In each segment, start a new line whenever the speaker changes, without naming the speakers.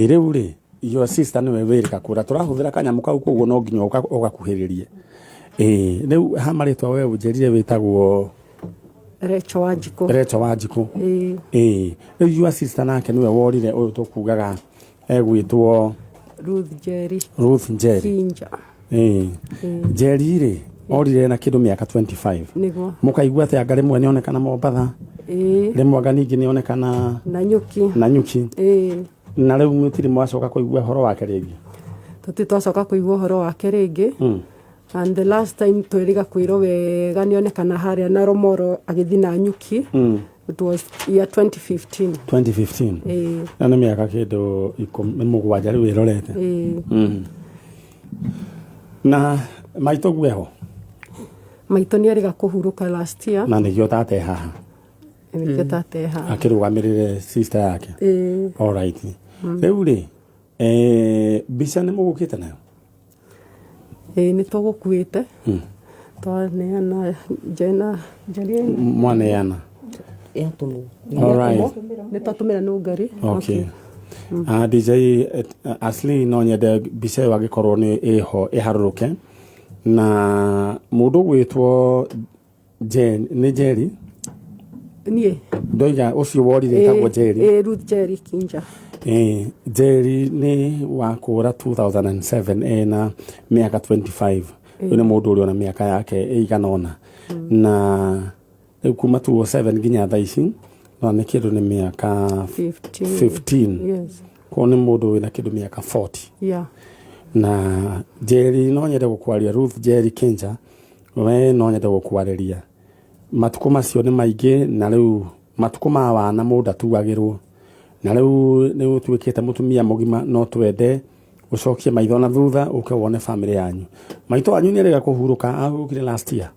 Rĩu rĩ, your sister nĩwe wĩrĩka kũra tũrahũthĩra kanyamũ kau, koguo no nginya ũgakuhĩrĩrie. Ĩĩ, rĩu ha marĩtwa we ũnjĩrire wĩtagwo?
Recho Wanjikũ.
Recho Wanjikũ.
Ĩĩ.
Ĩĩ, rĩu your sister nake nĩwe worire, ũyũ tũkugaga egwĩtwo?
Ruth Njeri.
Ruth Njeri.
Kinja.
Ĩĩ, Njeri rĩ, orire na kĩndũ mĩaka 25.
Nĩguo.
Mũkaigua atĩ anga rĩmwe nĩonekana Mombatha, rĩmwe anga ningĩ nĩonekana
na nyuki.
Na nyuki.
Ĩĩ.
Na rĩu mũtirĩ mwacoka kũigua ũhoro wake rĩngĩ?
Tũtirĩ twacoka kũigua ũhoro wake rĩngĩ. And the last time twĩrĩga kwĩrwo wega nĩonekana harĩa na Romoro agĩthiĩ na nyuki. It was year 2015.
2015.
Ĩĩ.
Na nĩ mĩaka kĩndũ 17 rĩu ĩrorete.
Ĩĩ.
Na maitũ gueho?
Maitũ nĩ erĩga kũhurũka last year.
Na nĩkĩo tate haha.
Nĩkĩo tateha.
Akĩrũgamĩrĩre sister yake.
Ĩĩ.
Alright, rĩu rĩ, mbica nĩ mũgũkĩte nayo?
Ĩĩ, nĩ tũgũkuĩte, twaneana njena njeri.
Mwaneana?
Yatũmwo.
Alright.
Nĩ twatũmĩra nũngari.
Okay. Ah, DJ Asli, no nyende mbica ĩyo angĩkorwo nĩ ĩho ĩharũrũke na mũndũ ũgwĩtwo Jen, nĩ Jerry?
Niĩ.
Ndoiga ũcio worire ĩtagwo Jerry.
Ĩĩ, Ruth Njeri Kinja.
Jerry nĩ wa kũra 2007 ena mĩaka 25. Ũyũ nĩ mũndũ ũrĩ ona mĩaka yake ĩigana ũna, na rĩu kuma 207 nginya thaa ici no nĩ kĩndũ nĩ mĩaka
15.
15.
Yes.
Koguo nĩ mũndũ wĩna kĩndũ mĩaka 40. Na Jerry, no nyende gũkwaria, Ruth Jerry Kenja, we no nyende gũkwarĩria. Matukũ macio nĩ maingĩ, na rĩu matukũ ma wana mũndũ atuagĩrwo, na rĩu nĩ ũtuĩkĩte mũtumia mũgima. No twende ũcokie maitho na thutha, ũke wone famĩlĩ yanyu. Maitũ wanyu nĩ arĩga kũhurũka, ahurũkire last year.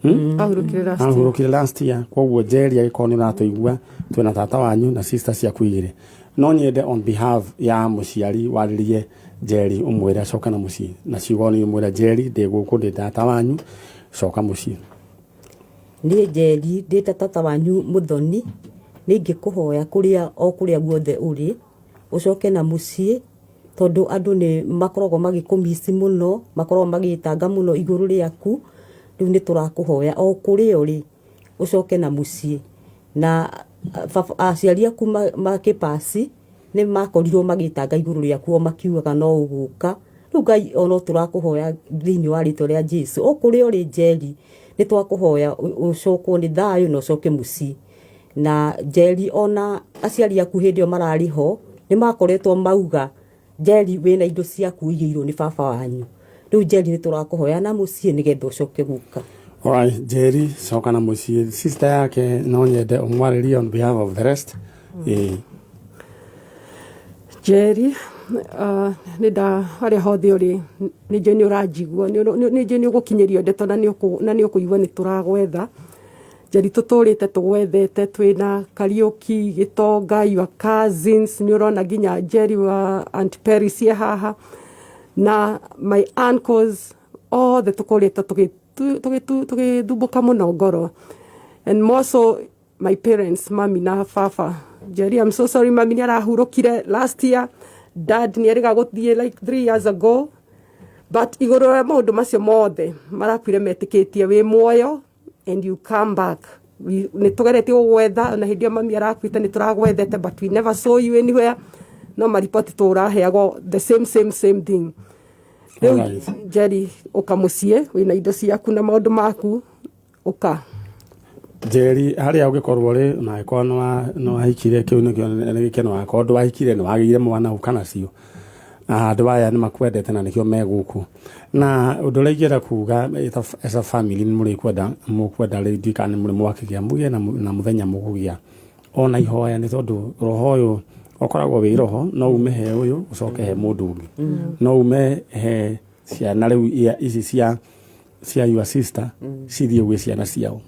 Ahurũkire last year.
Ahurũkire last year. Koguo Jerry, agĩkorwo nĩ ũratũigua, twĩna tata wanyu na sister ciaku igĩrĩ. No nyende on behalf ya mũciari warĩrie Jerry, ũmwĩre acoke na mũciĩ na ciugo nĩ ũmwĩre, Jerry, ndĩ gũkũ, ndĩ tata wanyu, coka mũciĩ.
Niĩ Njeri, ndĩ ta tata wanyu mũthoni, nĩ ingĩkũhoya kũrĩa o kũrĩa guothe ũrĩ, ũcoke na mũciĩ, tondũ andũ nĩ makoragwo magĩkũmici mũno, makoragwo magĩtanga mũno igũrũ rĩaku. Rĩu nĩ tũrakũhoya o kũrĩa ũrĩ ũcoke na mũciĩ. Na aciari aku makĩpaci nĩ makorirwo magĩtanga igũrũ rĩaku o makiugaga no ũgũka. Rĩu Ngai o no tũrakũhoya thĩinĩ wa rĩtwa rĩa Jesu, o kũrĩa ũrĩ Njeri, nĩ twakũhoya ũcokwo nĩ thayũ na ũcoke mũciĩ. Na Njeri, ona aciari aku hĩndĩ ĩyo mararĩ ho nĩ makoretwo mauga, Njeri, wĩna indo ciaku igĩirwo nĩ baba wanyu. Rĩu Njeri, nĩ tũrakũhoya na mũciĩ nĩgetha ũcoke gũka.
Alright, Jerry, coka na mũciĩ. Sister yake no nyende ũmwarĩrie on behalf of the rest. Ĩĩ.
Njeri, nĩ nda harĩa hothe ũrĩ, nĩ njũĩ nĩ ũranjigua, nĩ njũĩ nĩ ũgũkinyĩrio ndeto na nĩ ũkũigua nĩ tũragwetha. Njeri, tũtũrĩte tũgwethete twĩna Kariũki, Gĩtonga, your cousins, nĩ ũrona nginya Njeri wa Aunt Paris e haha na my uncles othe, tũkoretwo tũgĩthumbũka mũno ngoro, and more so my parents, mami na baba. Njeri, I'm so sorry, mami nĩ arahurũkire last year, dad nĩ erĩga gũthiĩ like 3 years ago, but igũrũ rĩa maũndũ macio mothe, marakuire metĩkĩtie wĩ muoyo and you come back. Nĩ tũgeretie gũgwetha, ona hĩndĩ ĩyo mami arakuĩte nĩ tũragwethete, but we never saw you anywhere. No maripoti tũraheagwo the same same same thing. Rĩu Njeri, ũka mũciĩ, wĩna indo ciaku na maũndũ maku, ũka.
Njeri, harĩa ũngĩkorwo rĩ, na angĩkorwo nĩ wahikire, kĩu nĩkĩo nĩ gĩkeno. Akorwo ndwahikire, nĩ wagĩire mwana, ũka nacio. Na andũ aya nĩ makwendete na nĩkĩo me gũkũ. Na ũndũ ũrĩa ingĩenda kuga as a family, nĩ mũrĩkwenda mũkwenda rĩu, ndiũĩ kana nĩ mũrĩ mwakĩgĩa mũgĩe na mũthenya mũkũgĩa ona ihoya, nĩ tondũ roho ũyũ ũkoragwo wĩ roho, no ume he ũyũ ũcoke he mũndũ ũngĩ, no ume he ciana rĩu ici cia your sister cithiĩ gwĩ ciana ciao.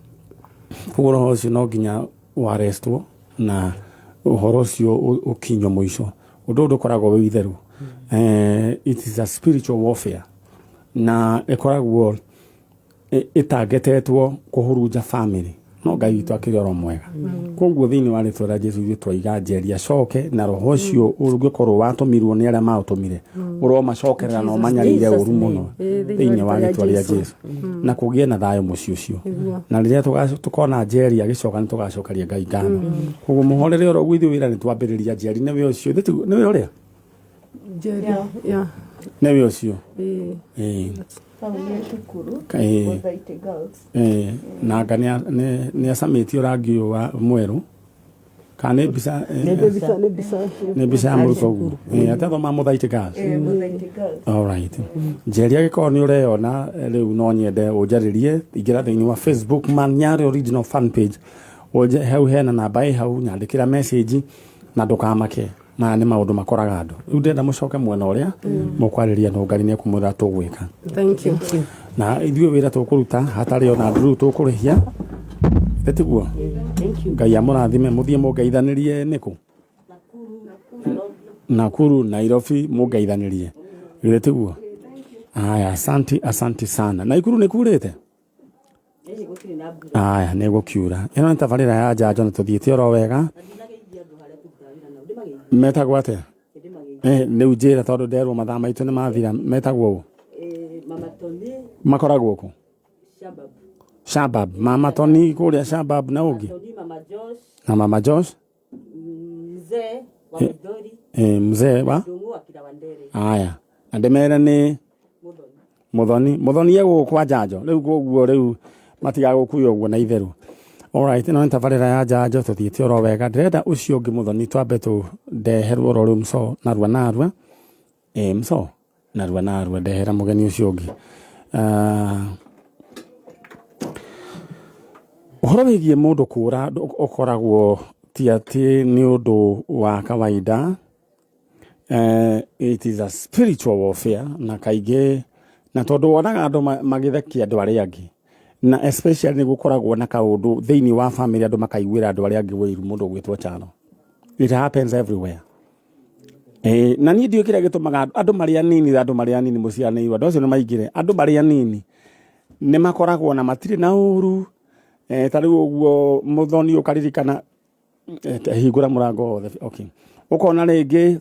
Koguo roho ũcio no nginya warestwo na ũhoro ũcio ũkinyio mũico. Ũndũ ũyũ ndũkoragwo wĩ itheru. It is a spiritual warfare na ĩkoragwo ĩtangetetwo kũhurunja family. No Ngai witũ akĩrĩ oro mwega. Koguo thĩinĩ wa rĩtwa rĩa Jesu ithuĩ twaiga Njeri acoke na roho ũcio ũngĩkorwo watũmirwo nĩ arĩa maũtũmire ũromacokerera na ũmanyarire ũru mũno thĩinĩ wa rĩtwa rĩa Jesu, na kũgĩe na thayũ mũciĩ ũcio. Na rĩrĩa tũkona Njeri agĩcoka nĩ tũgacokeria Ngai ngatho. Koguo mũhorere oro ũguo, ithuĩ wĩra nĩ twambĩrĩria. Njeri nĩwe ũcio. Nĩwe ũrĩa?
Njeri, yeah.
Nĩwe ũcio.
Ĩĩ.
Ĩĩ.
Hau nĩ cukuru.
Ĩĩ.
Mũthaitĩ Girls.
Ĩĩ, na anga nĩ acamĩtio rangi ũyũ wa mwerũ kana nĩ mbica?
Nĩ mbica, nĩ mbica.
Nĩ mbica ya mũrutwo ũguo. Ĩĩ, atathoma Mũthaitĩ Girls.
Ĩĩ, Mũthaitĩ Girls.
Alright. Njeri, angĩkorwo nĩ ũreyona rĩu, no nyende ũnjarĩrie. Ingĩra thĩinĩ wa Facebook Manyarĩ Original fan page. Ũnje hau, hena namba ĩ hau, nyandĩkĩra message na ndũkamake. Maya nĩ maũndũ makoraga andũ. Rĩu ndĩrenda mũcoke mwena ũrĩa mũkwarĩria no Ngai nĩ ekũmwĩra tũgwĩka.
Thank you.
Na ithuĩ wĩra tũkũruta hatarĩ ona nduru tũkũrĩhia. Tiguo?
Thank you.
Ngai amũrathime, mũthiĩ mũngeithanĩrie nĩkũ? Nakuru, Nairobi, mũngeithanĩrie. Githĩ tiguo? Aya, asanti, asanti sana. Naikuru nĩ kurĩte?
Ĩĩ, gũtirĩ na mbura.
Aya, nĩ gũkiura. Ĩno nĩ tabarĩra ya njanjo na tũthiĩte oro wega.
Na ndinageithia andũ harĩa tũrutaga wĩra nao, ndĩmageithie.
Metagwo atĩa?
Ndĩmageithie.
Eh, rĩu njĩra tondũ nderwo mathaa maitũ nĩ mathira. Metagwo ũ?
Ĩĩ, Mama Tony.
Makoragwo kũ?
Shabab.
Shabab. Mama Tony kũrĩa Shabab na ũngĩ?
Tony, Mama Josh.
Na Mama Josh.
Mzee wa Midori.
Eh, mzee wa
Ndung'u wa Kirawandere.
Aya, na ndĩmere nĩ
Muthoni.
Muthoni. Muthoni egũgũ kwa njanjo rĩu, koguo rĩu matigagũkuya ũguo na itherũ. Alright, ĩno nĩ tabarĩra ya njanjo, tũthiĩte oro wega. Ndĩrenda ũcio ũngĩ Muthoni twambe tũndeherwo oro rĩu mco narua narua. Ĩ mco narua narua, ndehera mũgeni ũcio ũngĩ. Ah, ũhoro wĩgiĩ mũndũ kũra ũkoragwo ti atĩ nĩ ũndũ wa kawaida. It is a spiritual warfare, na kaingĩ na tondũ wonaga andũ magĩthekia andũ arĩa angĩ, na especially nĩ gũkoragwo na kaũndũ thĩinĩ wa family, andũ makaiguĩra andũ arĩa angĩ wĩiru, mũndũ ũgwĩtwo Charo. It happens everywhere. Na niĩ ndiũĩ kĩrĩa gĩtũmaga andũ marĩ anini, andũ marĩ anini mũciaranĩirwo, andũ acio nĩ maingĩre, andũ marĩ anini nĩ makoragwo na matirĩ na ũru. Ta rĩu ũguo Mũthoni ũkaririkana, hingũra mũrango wothe. Okay, ũkona rĩngĩ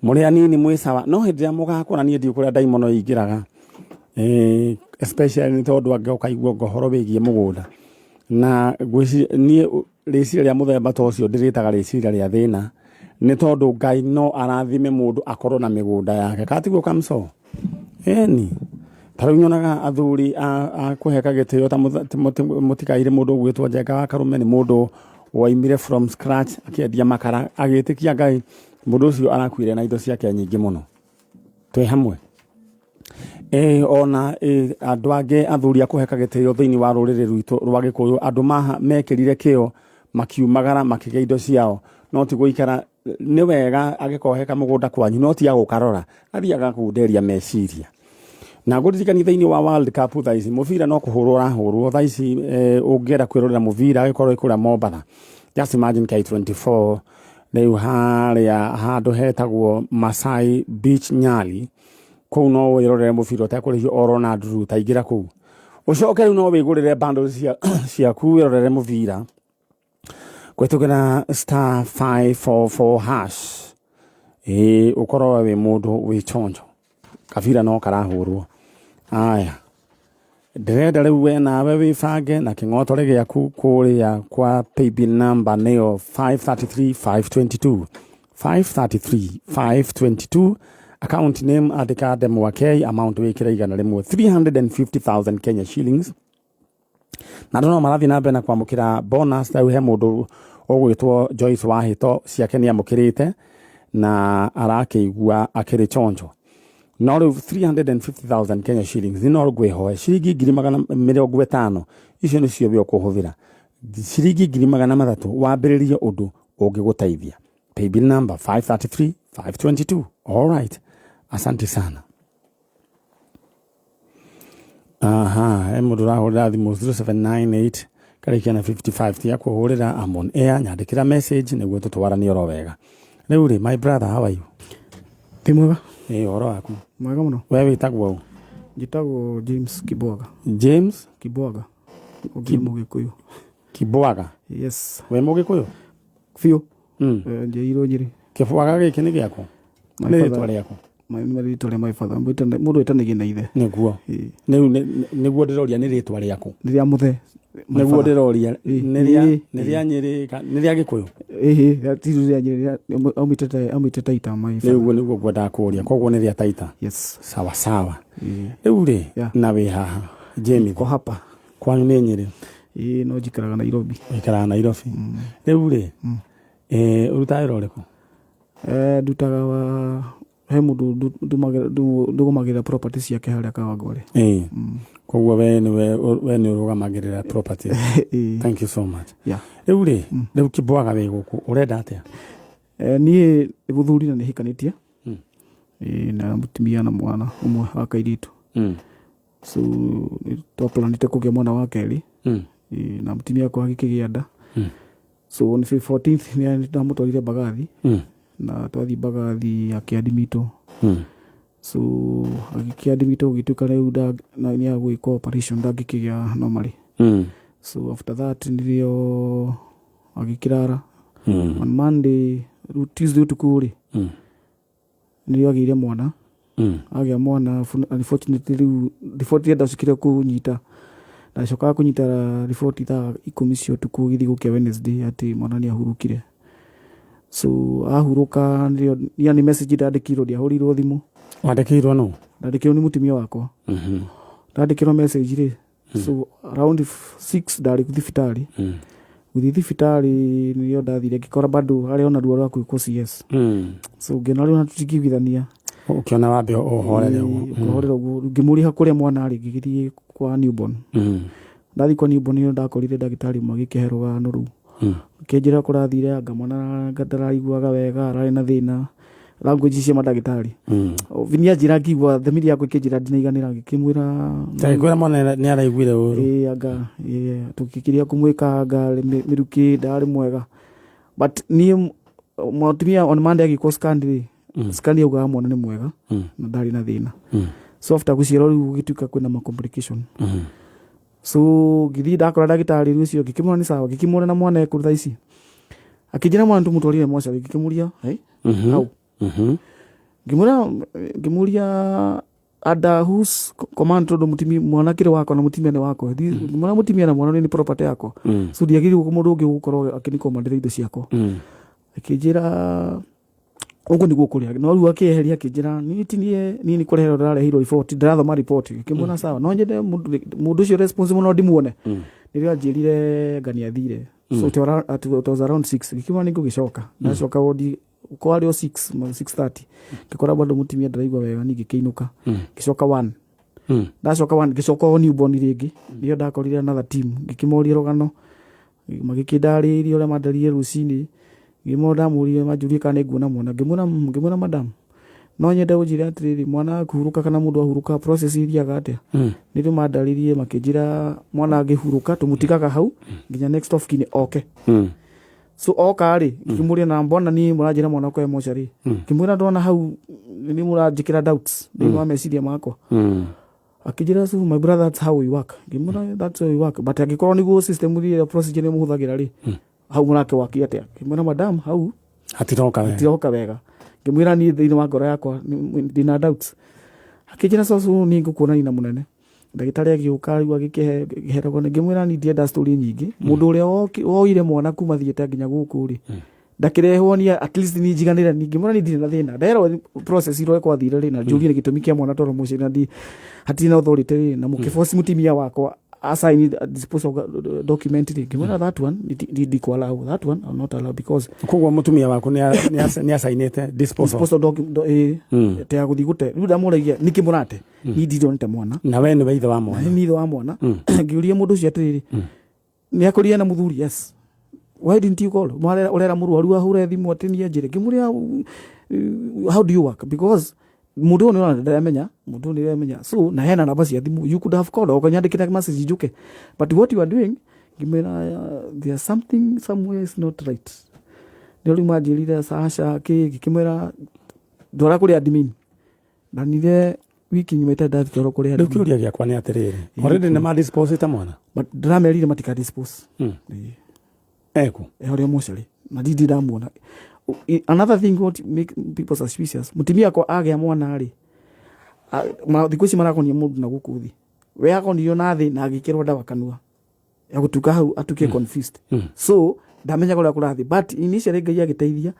mũrĩ anini mwĩ sawa, no hĩndĩ ĩrĩa mũgakũra, niĩ ndiũ kũrĩa ndaimono ĩingĩraga. Especially nĩ tondũ angĩ ũkaigua ũhoro wĩgiĩ mũgũnda na ngwĩciria niĩ rĩciria rĩa mũthemba ta ũcio ndĩrĩtaga rĩciria rĩa thĩna, nĩ tondũ Ngai no arathime mũndũ akorwo na mĩgũnda yake katiguo kamco ĩni. Ta rĩu nyonaga athuri a kũheka gĩtĩo ta mũtikaire mũndũ ũgwĩtwo Njenga wa Karũme, nĩ mũndũ waimire from scratch akĩendia makara, agĩtĩkia Ngai. Mũndũ ũcio arakuire na indo ciake nyingĩ mũno. Twĩ hamwe? Ĩ ona andũ angĩ athuri a kũheka gĩtĩo thĩinĩ wa rũrĩrĩ rwitũ rwa Gĩkũyũ, andũ maha mekĩrire kĩo, makiumagara, makĩgĩa indo ciao, no ti gũikara. Nĩ wega angĩkorwo he kamũgũnda kwanyu, no ti agũkarora athiĩ agakũnderia meciria. Na ngũririkanie thĩinĩ wa World Cup thaa ici mũbira no kũhũrwo ũrahũrwo thaa ici. Ũngĩenda kwĩrorera mũbira agĩkorwo wĩ kũrĩa Mombatha, just imagine K24 rĩu harĩa handũ hetagwo Masai Beach Nyali, kũu no wĩrorere mũbira ũtekũrĩhio oro na nduru. Taingĩra kũu, ũcoke rĩu no wĩgũrĩre bundles ciaku wĩrorere mũbira kũhĩtũkĩra *544#. Ĩĩ, ũkorwo wĩ mũndũ wĩ chonjo, kabira no karahũrwo. Aya, ndĩrenda rĩu we nawe wĩbange na kĩng'otore gĩaku kũrĩa kwa paybill number nĩyo 533522, 533522. Account name andĩka Ndemwa K, amount wĩkĩre 100, 350,000 Kenya shillings. Na andũ no marathiĩ na mbere na kwamũkĩra bonus. Rĩu he mũndũ ũgwĩtwo Joyce Wahĩto, ciake nĩ amũkĩrĩte na arakĩigua akĩrĩ chonjo. No rĩu 350,000 Kenya shillings no ngwĩhoe ciringi 50,000, icio nĩcio we ũkũhũthĩra, ciringi 300,000 wambĩrĩrie ũndũ ũngĩgũteithia. Paybill number 533 522. All right, asante sana. Aha, he mũndũ ũrahũrĩra thimũ 0798 karĩkia na 55, tiga kũhũrĩra, I'm on air. Nyandĩkĩra message nĩguo tũtwaranie oro wega. Rĩu rĩ, my brother, how are you?
Ndĩ mwega.
Ĩ, ũhoro waku?
Mwega mũno.
We wĩtagwo ũ?
Njĩtagwo James Kibwaga.
James?
Kibwaga. Ũngĩ Mũgĩkũyũ.
Kibwaga.
Yes.
Wĩ Mũgĩkũyũ?
Biũ. Njiarirwo Nyĩrĩ.
Kibwaga gĩkĩ nĩ gĩaku?
My
Nĩ
father-
rĩtwa rĩaku?
Nĩ rĩtwa rĩa my father. Mũndũ etanagia na ithe.
Nĩguo. Rĩu nĩguo ndĩroria nĩ rĩtwa rĩaku.
Nĩ rĩa mũthee. My
Nĩguo
father.
ndĩroria nĩ rĩa nĩ rĩa Nyĩrĩ nĩ rĩa Gĩkũyũ?
Ĩhĩ, ti rĩa Nyĩrĩ, aumĩte Taita my father.
Rĩu nĩguo ngwendaga kũria, koguo nĩ rĩa Taita.
Yes.
Sawa sawa. Rĩu rĩ, na wĩ haha Jamie.
Ko hapa.
Kwanyu nĩ Nyĩrĩ?
Ĩĩ, no njikaraga Nairobi.
Ũikaraga Nairobi. Rĩu rĩ, ũrutaga wĩra ũrĩkũ?
Ndutaga wa he mũndũ ndũgũmagĩrĩra property ciake harĩa Kawangware.
Ĩĩ. Koguo we nĩwe we nĩ ũrũgamagĩrĩra property.
Ĩĩ.
Thank you so much.
Yeah.
Rĩu rĩ, rĩu Kibwaga wĩ gũkũ ũrenda atĩa?
Niĩ nĩ mũthuri na nĩ hikanĩtie. Ĩĩ, na mũtumia na mwana ũmwe wa kairĩtu. So nĩ twaplanĩte kũgĩa mwana wa kerĩ. Ĩĩ, na mũtumia wakwa agĩkĩgĩa nda. So on the 14th nĩ ndamũtwarire Mbagathi. Na twathiĩ Mbagathi akĩadimitwo. So agĩkĩadimitwo gũgĩtuĩka rĩu nĩ agwĩkwo operation ndangĩkĩgĩa normally. So after that nĩrĩo agĩkĩrara. On Monday, rĩu Tuesday ũtukũ rĩ, nĩrĩo agĩire mwana. Agĩa mwana, unfortunately rĩu riboti ĩrĩa ndacokire kũnyita, ndacokaga kũnyita riboti thaa 10 cia ũtukũ gĩthiĩ gũkĩa Wednesday atĩ mwana nĩ ahurũkire. So ahurũka nĩrĩo yani message ndandĩkirwo, ndiahũrĩirwo thimũ.
Wandĩkĩirwo nũ?
Ndandĩkĩirwo nĩ mũtumia wakwa. Ndandĩkĩrwo message rĩ, so around 6 ndarĩ thibitarĩ. Gũthiĩ thibitarĩ nĩrĩo ndathire ngĩkora bado harĩ ona ruo rwa gwĩkwo CS. So ngĩona rĩu ona tũtingĩiguithania.
Ũkĩona wambe ũhorere ũguo.
Ũkĩhorera ũguo ngĩmũrĩha kũrĩa mwana arĩ ngĩgĩthiĩ kwa newborn. Ndathiĩ kwa newborn nĩrĩo ndakorire ndagĩtarĩ ũmwe agĩkĩhe rũgano rũu. Akĩnjĩra kũrathire anga mwana ndaraiguaga wega, ararĩ na thĩna language cia mandagĩtarĩ. Nĩ anjĩra ngĩigua thamiri yakwa ĩkĩnjĩra ndinaiganĩra, ngĩkĩmwĩra
Ndagĩkwĩra mwana nĩ araiguire ũru.
Ĩĩ, anga ĩĩ, tũgĩkĩria kũmwĩka anga mĩrukĩ ndarĩ mwega, but niĩ mũtumia on Monday agĩkwo scan rĩ, scan yaugaga mwana nĩ mwega na ndarĩ na thĩna. So after gũciarwo rĩu gũgĩtuĩka kwĩna ma complication. So ngĩthiĩ ndakora ndagĩtarĩ rĩu ũcio ngĩkĩmwĩra nĩ sawa, ngĩkĩmwĩra na mwana ekũ thaa ici, akĩnjĩra mwana tũmũtwarire mocarĩ, ngĩkĩmũria hau, ngĩmwĩra ngĩmũria under whose command, tondũ mũtumia mwana akĩrĩ wakwa na mũtumia nĩ wakwa. Ngĩmwĩra mũtumia na mwana nĩ property yakwa, so ndiagĩrĩirwo mũndũ ũngĩ gũkorwo akĩnikomandĩra indo ciakwa. Akĩnjĩra ũguo nĩguo kũrĩa, no rĩu akĩeheria akĩnjĩra niĩ ti niĩ, niĩ nĩ kũreherwo ndĩrareheirwo riboti, ndĩrathoma riboti. Ngĩkĩmwĩra sawa, no nyende mũndũ ũcio responsible no ndimuone. Nĩrĩo anjĩrire anga nĩ athire. So it was around 6, ngĩkĩmwĩra nĩ ngũgĩcoka. Ndacoka wodi kwarĩ o 6 6:30, ngĩkora bado mũtumia ndaraigua wega, niĩ ngĩkĩinũka. Ngĩcoka 1, ndacoka 1 ngĩcoka o newborn rĩngĩ, nĩyo ndakorire another team, ngĩkĩmoria rũgano, magĩkĩndarĩria ũrĩa mandarire rũcinĩ. Ngĩmwo ndamũria manjũrie kana nĩnguona mwana, ngĩmwĩra madam, no nyende ũnjĩre atĩrĩrĩ, mwana akĩhurũka kana mũndũ ahurũka process ithiaga atĩa? Nĩrĩo mandarĩrie makĩnjĩra mwana angĩhurũka tũmũtigaga hau nginya next of kin oke. So oka rĩ, ngĩmũria na mbona niĩ mũranjĩra mwana wakwa e mocarĩ? Ngĩmwĩra ndona hau nĩ mũranjĩkĩra doubts thĩinĩ wa meciria makwa. Akĩnjĩra, "So my brother, that's how we work." Ngĩmwĩra, "That's how we work, but angĩkorwo nĩguo system ĩrĩa procedure nĩ mũhũthagĩra rĩ, hau mũrake waki atĩa?" Ngĩmwĩra, "Madam, hau
Hatiroka wega."
Hatiroka wega. Ngĩmwĩra niĩ thĩinĩ wa ngoro yakwa ndĩna doubts. Akĩnjĩra, "So niĩ ngũkuonania na mũnene." Ndagĩtarĩ agĩũka rĩu agĩkĩhe ngĩheragwo, ngĩmwĩra niĩ ndienda story nyingĩ. Mũndũ ũrĩa woire mwana kuma theatre nginya gũkũ rĩ, ndakĩrehwo niĩ at least niĩ njiganĩre. Ngĩmwĩra niĩ ndirĩ na thĩna, nderwo process ĩrĩa kwathire rĩ, na njũrie nĩ gĩtũmi kĩa mwana twarwo mũciĩ na hatirĩ na authority rĩ, na mũkĩboci mũtumia wakwa asign disposal document rĩ. Ngĩmwĩra that one ndikũ that one I'll not allow because
Koguo mũtumia waku nĩ acainĩte disposal.
Disposal document te ya gũthiĩ gũte. Rĩu ndamũragia nĩkĩ mũrate, niĩ ndironete mwana.
Na we nĩwe ithe wa mwana.
Nĩ ithe wa mwana. Ngĩũria mũndũ ũcio atĩrĩrĩ, nĩ akũrire na mũthuri? Yes, why didn't you call? Mwarera ũrera mũrwaru ahũre thimũ atĩ niĩ anjĩre. Ngĩmũria, "How do you work?" Because mũndũ ũyũ nĩ ndĩramenya, mũndũ ũyũ nĩ ndĩramenya, so na hena namba cia thimũ, you could have called or ũkanyandĩkĩra message njũke, but what you are doing, ngĩmwĩra there's something somewhere is not right. Nĩo rĩu manjĩrire Sasha kĩ, ngĩkĩmwĩra ndwara kũrĩ admin na nire. Wiki ng'ima itarĩ ndathiĩ toro kũrĩ
Rĩu
andũ.
kĩũria gĩakwa nĩ atĩrĩrĩ, already nĩ madisposĩte mwana?
But ndĩramerire matika dispose. Ĩĩ.
Eku?
Harĩa mocarĩ na ndindi ndamuona. Another thing what make people suspicious, mũtumia akwa agĩa mwana rĩ, thikũ ici maragonia mũndũ na gũkũ thĩ, we agonirio na thĩ na agĩkĩrwo ndawa kanua ya gũtuka hau atuke confused. So ndamenyaga ũrĩa kũrathiĩ, but initially Ngai agĩteithia,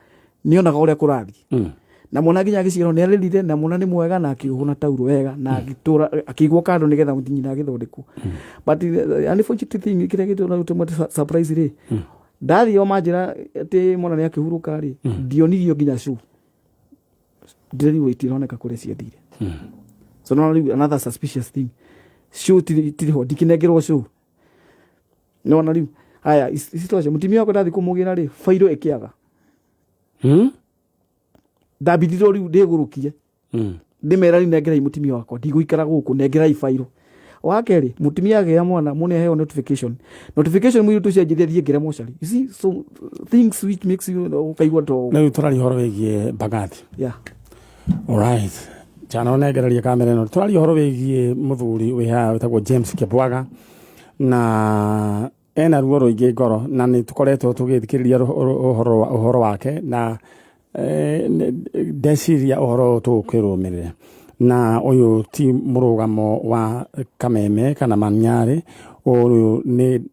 nĩonaga ũrĩa kũrathiĩ. Na mwana nginya agĩciarwo nĩ arĩrire, na mwana nĩ mwega na akĩohwo na tauro wega na agĩtũra akĩigwo kando nĩgetha nyina agĩthondekwo. But the unfortunate thing, kĩrĩa gĩtũma surprise rĩ, ndathiĩ o manjĩra atĩ mwana nĩ akĩhurũka rĩ, ndionirio nginya show, ndĩrerirwo itironeka kũrĩa ciathire. So no rĩu another suspicious thing, show tirĩ ho, ndikĩnengerwo show. Nĩwona rĩu haya isitoshe, mũtumia wakwa ndathiĩ kũmũgĩra rĩ, bairũ ĩkĩaga. Ndambithirio rĩu ndĩgũrũkie. Ndĩmera rĩu nengerai mũtumia wakwa, ndigũikara gũkũ, nengerai bairũ. Wa kerĩ, mũtumia agĩa mwana mũne aheo notification, notification mũirĩtu ũcio anjĩre thiĩ ngere mocarĩ. You see, so things which makes you ũkaigua to.
Rĩu tũraria ũhoro wĩgiĩ Mbagathi.
Yeah.
Alright. Jana ũnengererie kamera ĩno. Tũraria ũhoro wĩgiĩ mũthuri wĩ haha wĩtagwo James Kĩbwaga, na ena ruo rũingĩ ngoro, na nĩ tũkoretwo tũgĩthikĩrĩria ũhoro wake, na ndeciria ũhoro ũyũ tũgũkĩrũmĩrĩra, na ũyũ ti mũrũgamo wa Kameme kana Manyarĩ. Ũyũ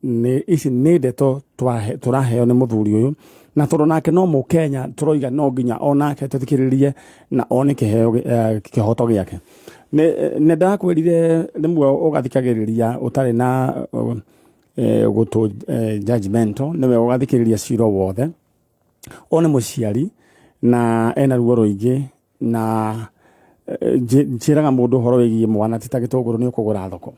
nĩ ici nĩ ndeto tũraheo nĩ mũthuri ũyũ, na tondũ nake no mũkenya, tũroiga no nginya onake tũthikĩrĩrie na one kĩheo kĩhoto gĩake. Nĩ ndakwĩrire rĩmwe ũgathikagĩrĩria ũtarĩ na gũtũ judgmental, nĩwe ũgathikĩrĩria cira wothe. O nĩ mũciari na ena ruo rũingĩ, na njĩraga mũndũ ũhoro wĩgiĩ mwana ti ta gĩtũngũrũ nĩ ũkũgũra thoko.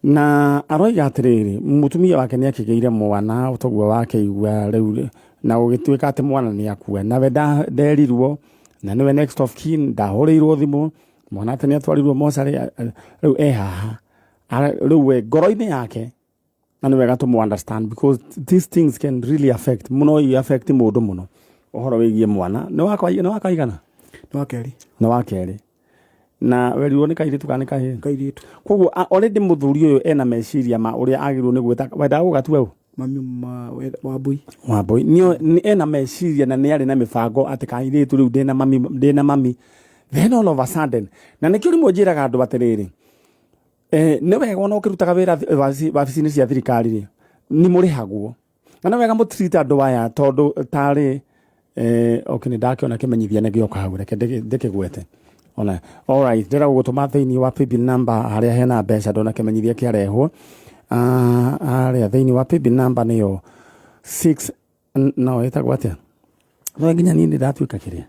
Na aroiga atĩrĩrĩ, mũtumia wake nĩ akĩgĩire mwana ũtoguo wakĩigua rĩu, na gũgĩtuĩka atĩ mwana nĩ akua, nawe nderirwo na nĩwe next of kin, ndahũrĩirwo thimũ mwana atĩ nĩ atwarirwo mocarĩ. Rĩu e haha. Rĩu we ngoro-inĩ yake, na nĩ wega tũmũ understand because these things can really affect mũno, i affect mũndũ mũno. Ũhoro wĩgiĩ mwana nĩ wakwa, nĩ wakwa igana?
Nĩ wa kerĩ.
Nĩ wa kerĩ. Na werirwo nĩ kairĩtu kana nĩ kahĩĩ?
Kairĩtu.
Koguo already mũthuri ũyũ ena meciria ma ũrĩa agĩrĩirwo nĩ gwĩta, wendaga gũgatua ũ?
Mami Wambui.
Wambui. Nĩ ena meciria na nĩ arĩ na mĩbango atĩ kairĩtu rĩu ndĩna mami, ndĩna mami. Then all of a sudden, na nĩkĩo rĩmwe njĩraga andũ atĩrĩrĩ, nĩ wega ona ũkĩrutaga wĩra wabici-inĩ cia thirikari rĩ, nĩ mũrĩhagwo, na nĩ wega mũtirite andũ aya, tondũ tarĩ okay, nĩ ndakĩona kĩmenyithia nĩ gĩoka hau, reke ndĩkĩgwete ona. Alright, ndĩrenda gũgũtũma thĩinĩ wa paybill number harĩa hena mbeca. Ndona kĩmenyithia kĩarehwo. Harĩa thĩinĩ wa paybill number nĩyo 6 no ĩtagwo atĩa? No nginya niĩ nĩ ndatuĩka kĩrĩa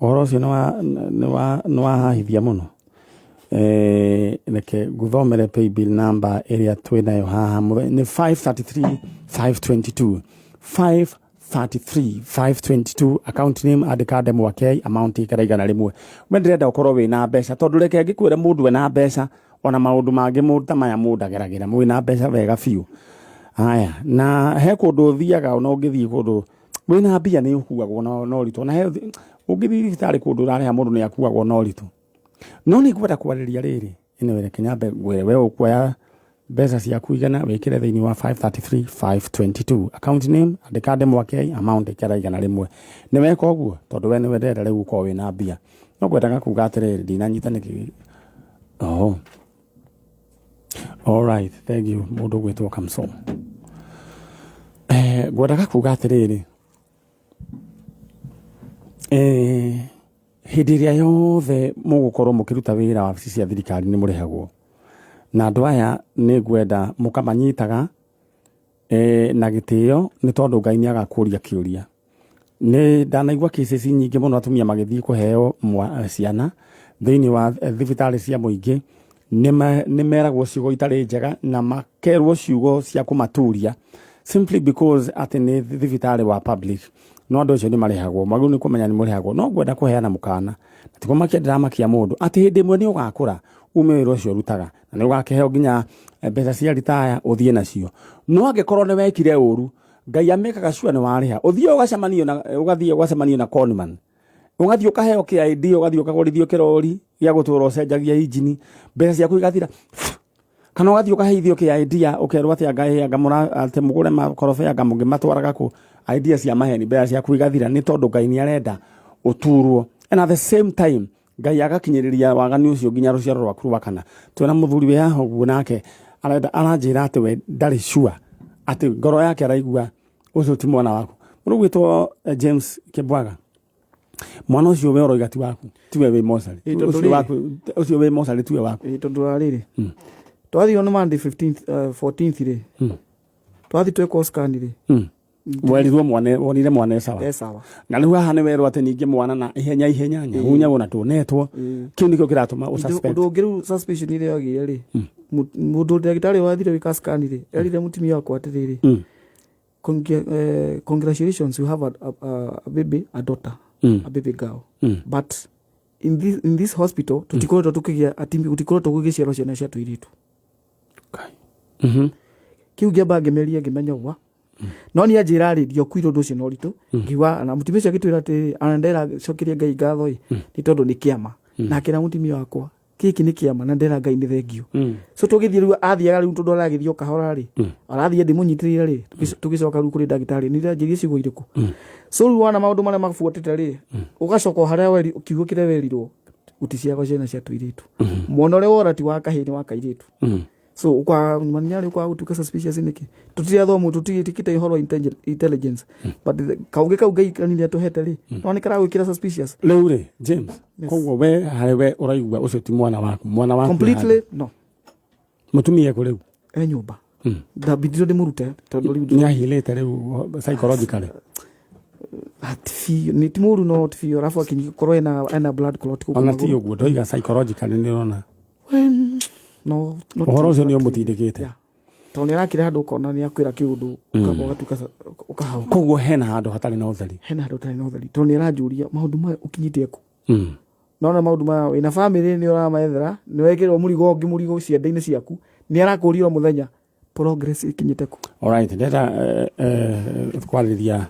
ũhoro ũcio nĩ wahahithia mũno. Reke nguthomere paybill number ĩrĩa twĩ nayo haha. Nĩ 533 522, 533 522. Account name andĩka Ndemwa K, amount ikara 100. We ndĩrenda ũkorwo wĩna mbeca, tondũ reke ngĩkwĩre, mũndũ ena mbeca ona maũndũ mangĩ mũndũ ta maya mũndũ ageragĩra mwĩna mbeca wega biũ. Haya, na he kũndũ ũthiaga, ona ũngĩthiĩ kũndũ wĩna mbia nĩ ũkuagwo na ũritũ, ona he ũngĩthiĩ thibitarĩ kũndũ ũrarĩha, mũndũ nĩ akuagwo na ũritũ. No nĩ ngwenda kwarĩria rĩrĩ. Anyway, reke nyambe ngwĩre we ũkuoya mbeca ciaku 100 wĩkĩre thĩinĩ wa 533 522, account name andĩka Ndemwa K, amount ĩkĩra 100. Nĩ weka ũguo, tondũ we nĩwe ndĩrenda rĩu ũkorwo wĩna mbia, no ngwendaga kuga atĩrĩrĩ, ndinanyita nĩkĩ. Oh. All right, thank you mũndũ gwĩtwo Kamso. Ngwendaga kuga atĩrĩrĩ, hĩndĩ ĩrĩa yothe mũgũkorwo mũkĩruta wĩra wabici cia thirikari, nĩ mũrĩhagwo, na andũ aya nĩ ngwenda mũkamanyitaga na gĩtĩo, nĩ tondũ Ngai nĩ agakũria kĩũria. Nĩ ndanaigua cases nyingĩ mũno, atumia magĩthiĩ kũheo ciana thĩinĩ wa thibitarĩ cia mũingĩ, nĩ meragwo ciugo itarĩ njega na makerwo ciugo cia kũmaturia simply because atĩ nĩ thibitarĩ wa public. No andũ acio nĩ marĩhagwo, magĩrĩirwo nĩ kũmenya nĩ mũrĩhagwo. No ngwenda kũheana mũkana, na ti kũmakia ndĩramakia mũndũ, atĩ hĩndĩ ĩmwe nĩ ũgakũra ume wĩra ũcio ũrutaga, na nĩ ũgakĩheo nginya mbeca cia ritaya ũthiĩ nacio. No angĩkorwo nĩ wekire ũru, Ngai amĩkaga sure nĩ warĩha, ũthiĩ ũgacemanio na, ũgathiĩ ũgacemanio na conman. Ũgathiĩ ũkaheo KID, ũgathiĩ ũkagũrithio kĩrori gĩa gũtũra ũcenjagia injini, mbeca ciaku igathira. Kana ũgathiĩ ũkaheithio kĩ idea, ũkerwo atĩ anga ĩ, anga mũra atĩ mũgũre makorobia, anga mũngĩmatwaraga kũ, idea cia maheni, mbeca ciaku igathira nĩ tondũ Ngai nĩ arenda ũturwo. And at the same time Ngai agakinyĩrĩria waganu ũcio nginya rũciaro rwaku rwa kana. Twĩna mũthuri wĩ haha ũguo nake arenda aranjĩra atĩ we ndarĩ sure atĩ ngoro yake araigua ũcio ti mwana waku. Mũndũ ũgwĩtwo James Kĩbwaga, mwana ũcio we ũroiga ti waku, tiwe wĩ mocarĩ.
Ĩ, tondũ
Ũcio
rĩrĩ-
waku, ũcio wĩ mocarĩ tiwe waku.
Ĩ, tondũ wa rĩrĩ twathiĩ on Monday 15th, 14th rĩ, twathiĩ twekwo scan rĩ.
Werirwo mwana, wonire mwana e sawa.
E sawa.
Na rĩu haha nĩ werwo atĩ ningĩ mwana na ihenya ihenya nyahunyagwo na tũnetwo. Kĩu nĩkĩo kĩratũma ũ suspect.
Ũndũ ũngĩ rĩu suspicion ĩrĩa yagĩire rĩ, mũndũ ndagĩtarĩ wathire gwĩka scan rĩ, erire mũtumia wakwa atĩrĩrĩ, "Congratulations, you have a baby, a daughter, a baby girl, but in this hospital tũtikoretwo tũkĩgĩa atimi, gũtikoretwo gũgĩciarwo ciana cia tũirĩtu." Kĩu ngĩamba ngĩmeria, ngĩmenya wa no niĩ anjĩra rĩ, ndiokuire ũndũ ũcio na ũritũ. Ngiuga na mũtumia ũcio agĩtwĩra atĩrĩrĩ, ona ndera cokeria Ngai ngatho ĩ, nĩ tondũ nĩ kĩama. Na akĩra mũtumia wakwa, gĩkĩ nĩ kĩama na ndera Ngai nĩ thengio. So tũgĩthiĩ rĩu, athiaga rĩu tondũ aragĩthiĩ o kahora rĩ, arathiĩ ndĩmũnyitĩrĩire rĩ, tũgĩcoka rĩu kũrĩ ndagĩtarĩ, nĩ ndanjĩrie ciugo irĩkũ. So rĩu wana maũndũ marĩa mabuatĩte rĩ, ũgacoka o harĩa kiugo kĩrĩa werirwo, gũticiaragwo ciana cia tũirĩtu, mwana ũrĩa wora ti wa kahĩĩ, nĩ wa kairĩtu. So ukwa manyari ukwa gutuka suspicious niki tutirathomu tutitikite ihoro intelligence, but kaungi kau Ngai kanini atuhete ri, no ni karagwikira suspicious.
Rĩu rĩ, James, koguo we harĩ we ũraigua ũcio ti mwana waku, mwana waku
Completely no.
Mũtumia ekũ rĩu?
E nyumba, ndambindiro ndimurute tondu riu
Nĩ ahilĩte rĩu psychologically?
Ti biũ, nĩ ti mũru, no ti biũ, arabu akorwo ena blood clot gũkũ
Ona ti
magũrũ.
ũguo ndoiga, psychologically nĩ ũrona
No
ũhoro ũcio nĩ ũmũtindĩkĩte?
Yeah. Tondũ nĩ arakĩra handũ ũkona nĩ akwĩra kĩũndũ, ũgatuĩka ũkahau.
Koguo hena handũ hatarĩ na ũtheri.
Hena handũ ũtarĩ na ũtheri, tondũ nĩ aranjũria maũndũ maya ũkinyĩte kũ. Nona maũndũ maya wĩna bamĩrĩ nĩ ũramethera, nĩ wekĩrwo mũrigo ũngĩ, mũrigo ciande-inĩ ciaku, nĩ arakũria o mũthenya progress ĩkinyĩte kũ.
Alright, ndĩrenda kwarĩria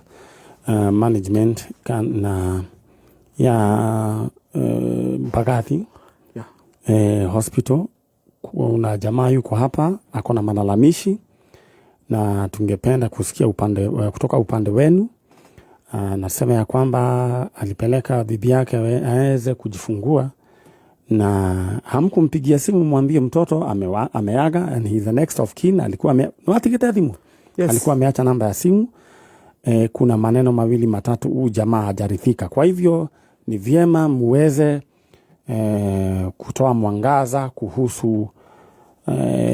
management kana ya Mbagathi hospital. Kuna jamaa yuko hapa ako na malalamishi na tungependa kusikia kutoka upande wenu. Nasema ya kwamba alipeleka bibi yake aweze kujifungua na hamkumpigia simu mwambie mtoto ameaga and he is the next of kin. Alikuwa watigite thimu.
Yes.
Alikuwa ameacha namba ya simu. Kuna maneno mawili matatu huu jamaa hajarithika, kwa hivyo ni vyema muweze kutoa mwangaza kuhusu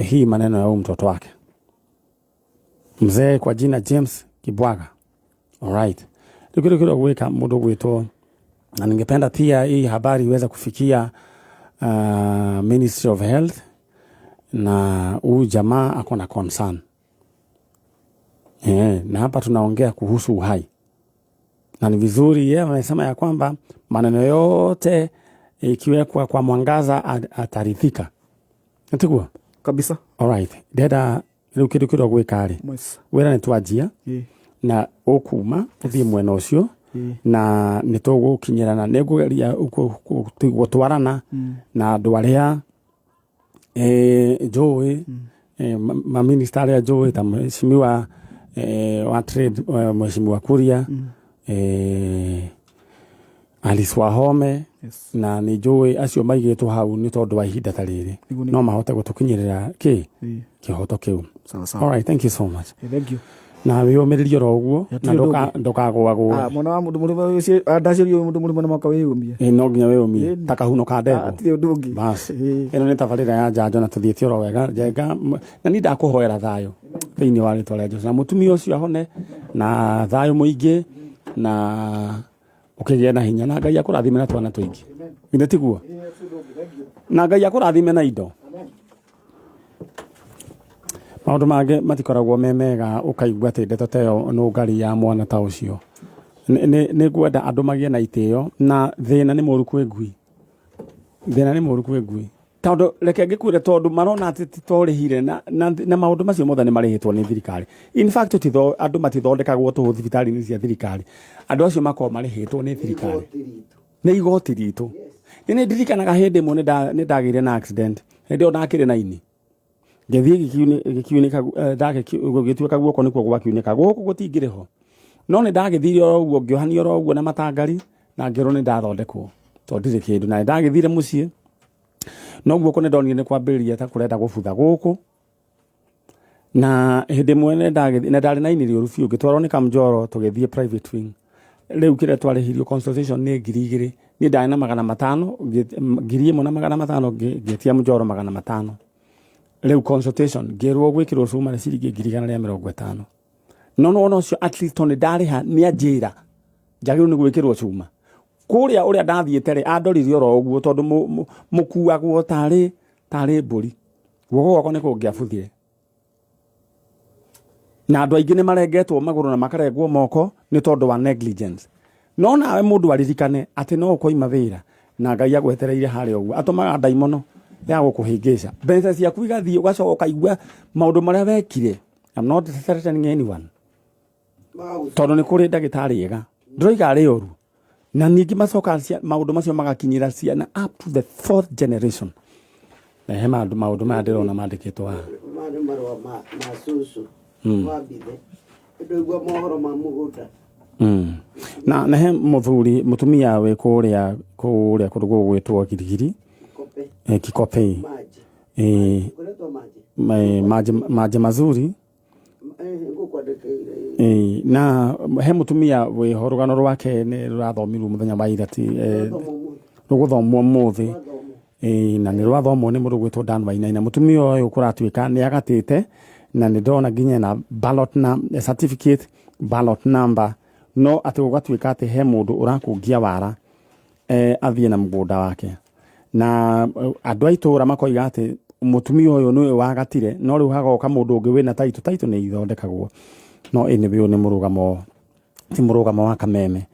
hii maneno ya huu mtoto wake mzee kwa jina James Kibwaga. Alright. Rĩu kĩndũ kĩrĩa gwĩka mũndũ gwĩtwo, na ningependa pia hii habari iweze kufikia Ministry of Health, na huyu jamaa ako na concern. Na hapa tunaongea kuhusu uhai na ni vizuri yeye amesema ya kwamba maneno yote ikiwekwa kwa mwangaza atarithika, nĩtiguo?
Kabisa.
Alright, ndĩrenda rĩu kĩndũ kĩrĩa gwĩka rĩ, wĩra nĩ twanjia na ũkuma ũthiĩ mwena ũcio na nĩ tũgũkinyĩrana, nĩ ngũgeria gũtwarana na andũ arĩa njũĩ, maminista arĩa njũĩ ta mheshimiwa wa trade, mheshimiwa Kuria, Alice Wahome. Na nĩ njũĩ acio maigĩtwo hau nĩ tondũ wa ihinda ta rĩrĩ,
Nĩguo
no mahote gũtũkinyĩrĩra kĩhoto kĩu.
Sawa sawa.
All right, thank you so much.
Thank you.
Na wĩyũmĩrĩrie oro ũguo
Ya,
na
tirĩ ũndũ ũngĩ.
ndũkagũagũe.
Ah, mwana wa mũndũ mũrũme, ndaciarirwo mũndũ mũrũme, na mwaka wĩyũmie.
Ĩ, no nginya wĩyũmie ta kahuno ka ndegwa.
Hatirĩ ũndũ ũngĩ.
Bas, ĩno nĩ tabarĩra ya njanjo na tũthiĩte oro wega njenga, na niĩ ndakũhoera thayũ thĩinĩ wa rĩtwa rĩa Jesũ, na mũtumia ũcio ahone na thayũ mũingĩ na ũkĩgĩe na hinya, na Ngai akũrathime na twana tũingĩ, githĩ tiguo? Na Ngai akũrathime na indo. Maũndũ mangĩ matikoragwo me mega, ũkaigua atĩ ndeto ta ĩyo nũngari ya mwana ta ũcio. Nĩ ngwenda andũ magĩe na itĩo, na thĩna nĩ mũru kwĩ ngui, thĩna nĩ mũru kwĩ ngui, tondũ reke ngĩkwĩre, tondũ marona atĩ ti tũrĩhire na maũndũ macio mothe nĩ marĩhĩtwo nĩ thirikari. In fact, andũ matithondekagwo tũhũ thibitarĩ-inĩ cia thirikari, andũ acio makoragwo marĩhĩtwo nĩ thirikari. Nĩ igoti ritũ. Nĩ nĩ ndirikanaga hĩndĩ ĩmwe nĩ ndagĩire na accident. Hĩndĩ ĩyo ndakĩrĩ na ini. Ngĩthiĩ gĩkiunĩka, gũgĩtuĩka guoko nĩkuo gwakiunĩka. Gũkũ gũtingĩrĩ ho. No nĩ ndagĩthire oro ũguo, ngĩohanio oro ũguo na matangari, na ngĩrwo nĩ ndathondekwo. Tondũ ndirĩ kĩndũ. Na nĩ ndagĩthire mũciĩ. No guoko nĩ ndonire nĩ kwambĩrĩria ta kũrenda gũbutha gũkũ. Na hĩndĩ ĩmwe nĩ ndarĩ na ini rĩũru biũ, ngĩtwarwo nĩ Kamjoro tũgĩthiĩ private wing. Rĩu kĩrĩa twarĩhirio consultation nĩ 2,000. Niĩ ndarĩ na 500, 1,500, ngĩtia Mjoro 500. Rĩu consultation ngĩrwo gwĩkĩrwo cuma nĩ ciringi 150,000. No no ũcio at least tondũ nĩ ndarĩha nĩ anjĩra njagĩrĩirwo nĩ gwĩkĩrwo cuma. Kũrĩa ũrĩa ndathiĩte rĩ, andorire oro ũguo tondũ mũkuagwo tarĩ mbũri. Guoko gwakwa nĩ kũngĩabuthire. Na andũ aingĩ nĩ marengetwo magũrũ na makarengwo moko nĩ tondũ wa negligence. No nawe mũndũ aririkane atĩ no ũkoima wĩra na Ngai agwetereire harĩa ũguo. Atũmaga ndaimono ya gũkũhĩngĩca. Mbeca ciaku igathiĩ ũgacoka ũkaigua maũndũ marĩa wekire. I'm not threatening anyone. Tondũ nĩ kũrĩ ndagĩtarĩ ega. Ndĩroiga arĩ oru. Na ningĩ macoka maũndũ macio magakinyĩra ciana up to the fourth generation. Na he maũndũ maya ndĩrona mandĩkĩtwo haha.
Maya nĩ marũa ma cũcũ wa Mbithe. Ndũigua mohoro ma mũgũnda.
Na he mũthuri mũtumia wĩ kũrĩa kũndũ gũgwĩtwo Girigiri.
Kikope.
Kikope.
Maji. Kũretwo maji.
Maji mazuri. Na he mũtumia wĩho rũgano rwake nĩ rũrathomirwo mũthenya wa ira ti rũgũthomwo ũmũthĩ. Na nĩ rwathomwo nĩ mũndũ ũgwĩtwo Dan Wainaina. Mũtumia ũyũ kũratuĩka nĩ agatĩte na nĩ ndĩrona nginya na ballot na certificate ballot number, no atĩ gũgatuĩka atĩ he mũndũ ũrakungia wara athiĩ na mũgũnda wake. Na andũ a itũũra makoiga atĩ mũtumia ũyũ nĩwe wagatire, no rĩu hagoka mũndũ ũngĩ wĩna taitũ. Taitũ nĩ ithondekagwo, no anyway ũyũ nĩ mũrũgamo, ti mũrũgamo wa Kameme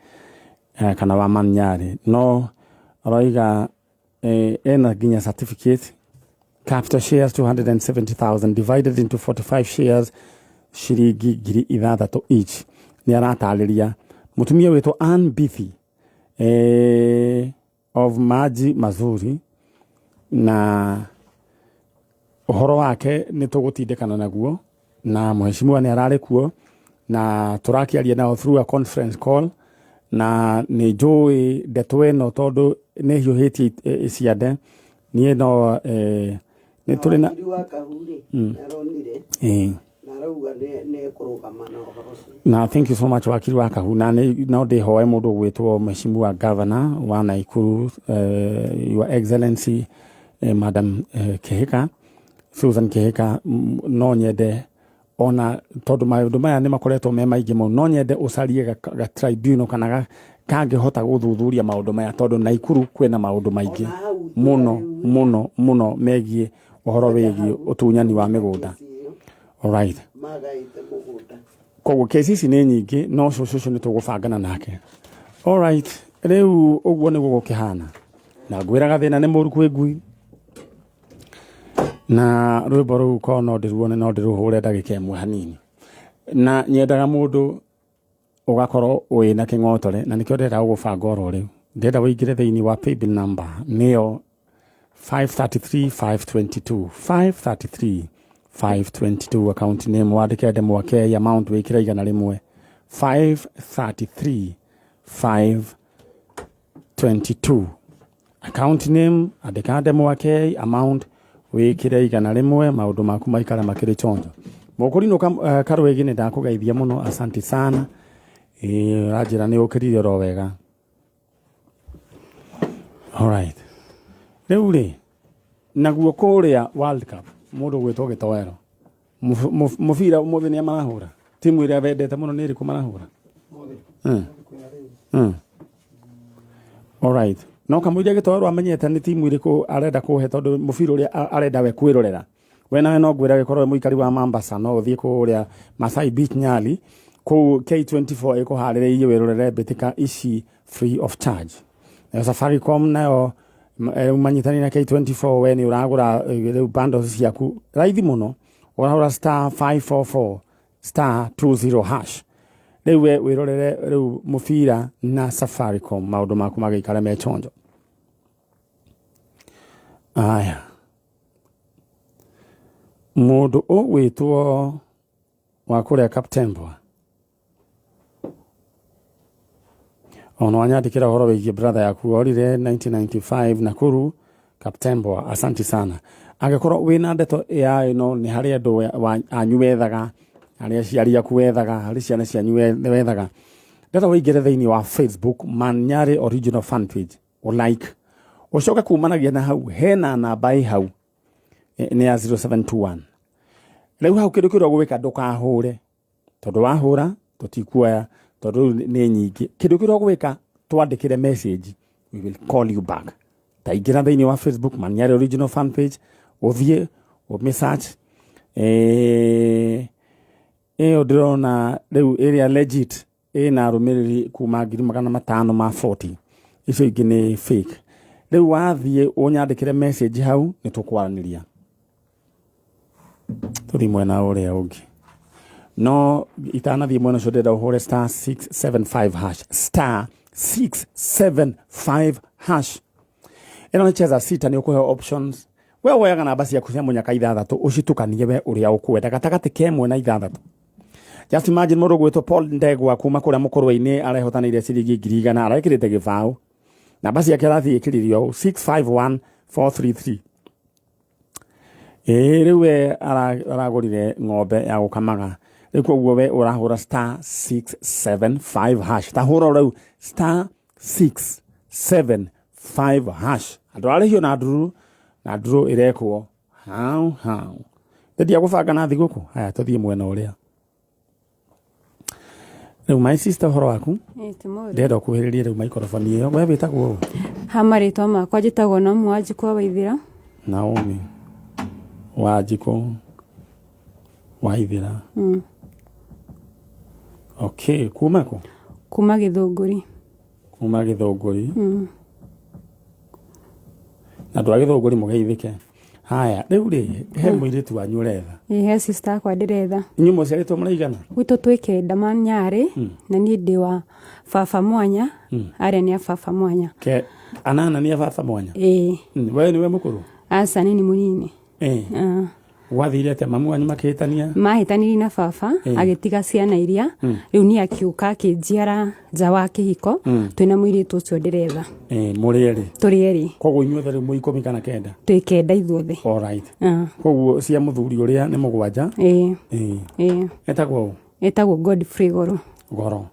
kana wa Manyarĩ, no aroiga ena nginya certificate, capital shares 270,000 divided into 45 shares ciringi 6,000 each. Nĩ aratarĩria mũtumia wĩtwo Ann Bithi of Maji Mazuri, na ũhoro wake nĩ tũgũtindĩkana naguo, na mheshimiwa nĩ ararĩ kuo na tũrakĩaria nao through a conference call, na nĩ njũĩ ndeto ĩno tondũ nĩ hiũhĩtie ciande. Niĩ no nĩ tũrĩ na
Wakiri wa Kahuri nĩ aronire na arauga nĩ ekũrũgama na ũhoro ũcio.
Na thank you so much wakiri wa Kahu. Na no ndĩhoe mũndũ ũgwĩtwo mheshimiwa governor wa Nakuru, Your Excellency Madam Kihika, Susan Kihika, no nyende ona tondũ maũndũ maya nĩ makoretwo me maingĩ mũno, no nyende ũcarie ga tribunal kana kangĩhota gũthuthuria maũndũ maya, tondũ Nakuru kwĩna maũndũ maingĩ mũno mũno mũno megiĩ ũhoro wĩgiĩ ũtunyani wa mĩgũnda. Alright.
Magaĩte mũgũnda.
Koguo kesi ici nĩ nyingĩ, no cũcũ ũcio nĩ tũgũbangana nake. Alright, rĩu ũguo nĩguo gũkĩhana. Na ngwĩraga thĩna nĩ mũru kwĩ ngui. Na rwĩmbo rũu korwo no ndĩruone no ndĩrũhũre ndagĩka ĩmwe hanini. Na nyendaga mũndũ ũgakorwo wĩna kĩng'otore, na nĩkĩo ndĩrenda gũgũbanga oro rĩu. Ndĩrenda ũingĩre thĩinĩ wa paybill number nĩyo 533 522, 533 522, account name wandĩke Ndemwa K, amount wĩkĩre 100, 533 522, account name andĩka Ndemwa K, amount wĩkĩre 100, maũndũ maku maikare makĩrĩ chonjo. Mũkũrinũ Karwĩgĩ nĩ ndakũgeithia mũno, asante sana. Ũranjĩra nĩ ũkĩrire oro wega. Alright. Rĩu rĩ, naguo kũrĩa World Cup mũndũ ũgwĩtwo Gĩtoero, mũbira ũmũthĩ nĩa marahũra? Timu ĩrĩa wendete mũno nĩ ĩrĩkũ marahũra? Alright. No kamũiria Gĩtoero amenyete nĩ timu ĩrĩkũ arenda kũhe, tondũ mũbira ũrĩa arenda we kwĩrorera. We nawe no ngwĩra gĩkorwo wĩ mũikari wa Mombasa, no ũthiĩ kũrĩa Masai Beach Nyali, kũu K24 ĩkũharĩrĩirie wĩrorere mbĩtĩka ici free of charge. Nayo Safaricom nayo manyitanĩire na K24, we nĩ ũragũra rĩu bundles ciaku raithi mũno, ũragũra star 544 star 20 hash. Rĩu we wĩrorere rĩu mũbira na Safaricom, maũndũ maku magĩikara me chonjo. Aya, mũndũ ũgwĩtwo wa kũrĩa Kaptembwa ona wanyandĩkĩra ũhoro wĩgiĩ brother yaku orire 1995 Nakuru Kaptembwa, asanti sana. Angĩkorwo wĩna ndeto ya ĩno, nĩ harĩ andũ anyu wethaga, harĩ aciari aku wethaga, harĩ ciana cianyu wethaga ndeto, wĩingĩre thĩinĩ wa Facebook Manyarĩ Original Fan Page, ũ like, ũcoke kumanagia na hau hena namba ĩ hau, nĩ ya 0721. Rĩu hau kĩndũ kĩrĩa ũgwĩka, ndũkahũre, tondũ wahũra tũtikuoya, tondũ rĩu nĩ nyingĩ. Kĩndũ kĩrĩa ũgwĩka, twandĩkĩre message, we will call you back. Ta ingĩra thĩinĩ wa Facebook Manyarĩ Original Fan Page, ũthiĩ ũmĩ search ĩyo ndĩrona rĩu ĩrĩa legit ĩna arũmĩrĩri kuma 540,000, icio ingĩ nĩ fake. Rĩu wathiĩ ũnyandĩkĩre message hau, nĩ tũkwaranĩria. Tũthiĩ mwena ũrĩa ũngĩ, no itanathiĩ mwena ũcio ndĩrenda ũhũre star 675 hash, star 675 hash. Ĩno nĩ cheza sita, nĩ ũkũheo options. We woyaga namba ciaku cia mũnyaka ithathatũ, ũcitukanie we ũrĩa ũkwenda gatagatĩ ka ĩmwe na ithathatũ. Just imagine, mũndũ ũgwĩtwo Paul Ndegwa kuma kũrĩa mũkũrwe-inĩ arehotanĩire ciringi 100,000, arekĩrĩte gĩbaũ. Namba ciake arathiĩ ĩkĩrĩrio 651 433. Ĩĩ, rĩu we aragũrire ng'ombe ya gũkamaga. Rĩu koguo we ũrahũra star 675 hash, ta hũra rĩu star 675 hash. Andũ ararĩhio na ndururu, na ndururu ĩrekwo hau hau. Ndendia gũbanga na thigũkũ. Haya, tũthiĩ mwena ũrĩa. Rĩu my sister, ũhoro waku? Ndĩrenda ũkuhĩrĩrie rĩu maikoroboni ĩyo. We wĩtagwo ũ?
Ha marĩtwa makwa njĩtagwo Naomi Wanjikũ wa Waithĩra.
Naomi Wanjikũ Waithĩra. Okay, kuma kũ?
Kuma Gĩthũngũri.
Kuma Gĩthũngũri. Na andũ a Gĩthũngũri mũgeithĩke. Haya, rĩu rĩ, he mũirĩtu wanyu ũretha?
Ĩ, he sister yakwa ndĩretha.
Inyuĩ mũciarĩtwo mũraigana?
Gwitũ twĩ kenda manyarĩ, na niĩ ndĩ wa baba mwanya, arĩa nĩ a baba mwanya.
Ke anana nĩ a baba mwanya?
Ĩĩ.
We nĩwe mũkũrũ?
Aca, nĩ mũnini.
Eh. Gwathire atĩa mamu wanyu makĩhĩtania?
Mahĩtanirie na baba, agĩtiga ciana iria. Rĩu niĩ akiũka akĩnjiara nja wa kĩhiko, twĩna mũirĩtu ũcio ndĩretha.
Eh, mũrĩ erĩ?
Tũrĩ erĩ.
Koguo inyuothe rĩu mwĩ 19?
Twĩ kenda ithuothe.
Alright.
Ah.
Koguo cia mũthuri ũrĩa nĩ mũgwanja?
Ĩĩ.
Eh.
Ĩĩ.
Etagwo ũ?
Ĩtagwo Godfrey Goro.
Goro.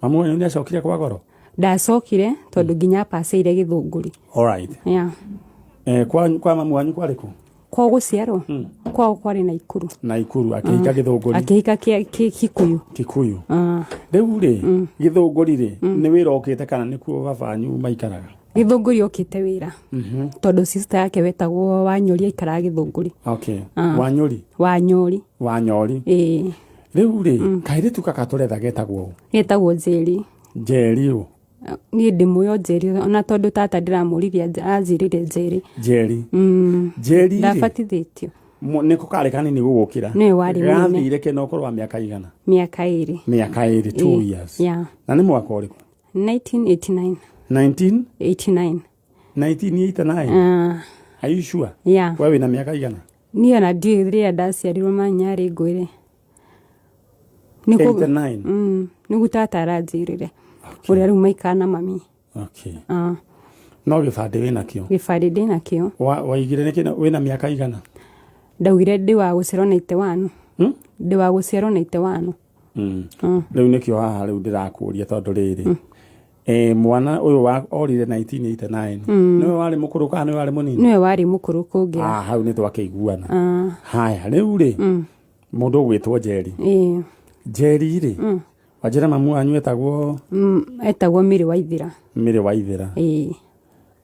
Mamu wanyu nĩ acokire kwa Goro?
Ndacokire, tondũ nginya apacĩire Gĩthũngũri.
Alright.
Yeah.
Eh, kwa mamu wanyu kwarĩ kũ?
Kwao gũciarwo, kwao kwarĩ Naikuru.
Naikuru, akĩhika Gĩthũngũri?
Akĩhika Kikuyu.
Kikuyu.
Ah.
Rĩu rĩ, Gĩthũngũri rĩ, nĩ wĩra ũkĩte kana nĩkuo baba wanyu maikaraga?
Gĩthũngũri okĩte wĩra, tondũ sister yake wetagwo Wanyũri aikaraga Gĩthũngũri.
Okay. Wanyũri?
Wanyũri.
Wanyori.
Ĩĩ.
Rĩu rĩ, kairĩtu kaka tũretha getagwo ũ?
Getagwo Njeri.
Njeri ũ?
Niĩ ndĩmũĩ o Njeri, ona tondũ tata ndĩramũririe anjĩrire Njeri.
Njeri. Njeri rĩ,
Ndabatithĩtio.
Nĩko karĩ kanini gũgũkĩra?
Nĩwe warĩ mũnene.
Gathire kena ũkũrũ wa mĩaka igana?
Mĩaka 2.
Mĩaka 2, 2
Ĩĩ,
years.
Yeah.
Na nĩ mwaka ũrĩkũ?
1989.
19
89.
1989?
Ah.
Are you sure?
Yeah.
We wĩna mĩaka igana?
Niĩ ona ndiũĩ rĩrĩa ndaciarirwo, manyarĩ ngwĩre.
89?
Nĩguo tata aranjĩrire, ũrĩa rĩu maikara na mami.
Okay.
Ah.
No gĩbandĩ wĩnakĩo?
Gĩbandĩ ndĩnakĩo.
Waigire nĩkĩ wĩna mĩaka igana?
Ndaugire ndĩ wa gũciarwo 91.
Hmm?
Ndĩ wa gũciarwo 91.
Rĩu nĩkĩo haha rĩu ndĩrakũria, tondũ rĩrĩ, mwana ũyũ wa orire 1989, nĩwe warĩ mũkũrũ kana nĩwe warĩ mũnini?
Nĩwe warĩ mũkũrũ kũngĩra.
Ah, hau nĩ twakĩiguana. Haya, rĩu rĩ, mũndũ ũgwĩtwo Njeri.
Ĩĩ.
Njeri rĩ, wanjĩra mamu wanyu etagwo?
Etagwo Mĩrĩ Waithĩra.
Mĩrĩ Waithĩra.
Ĩĩ.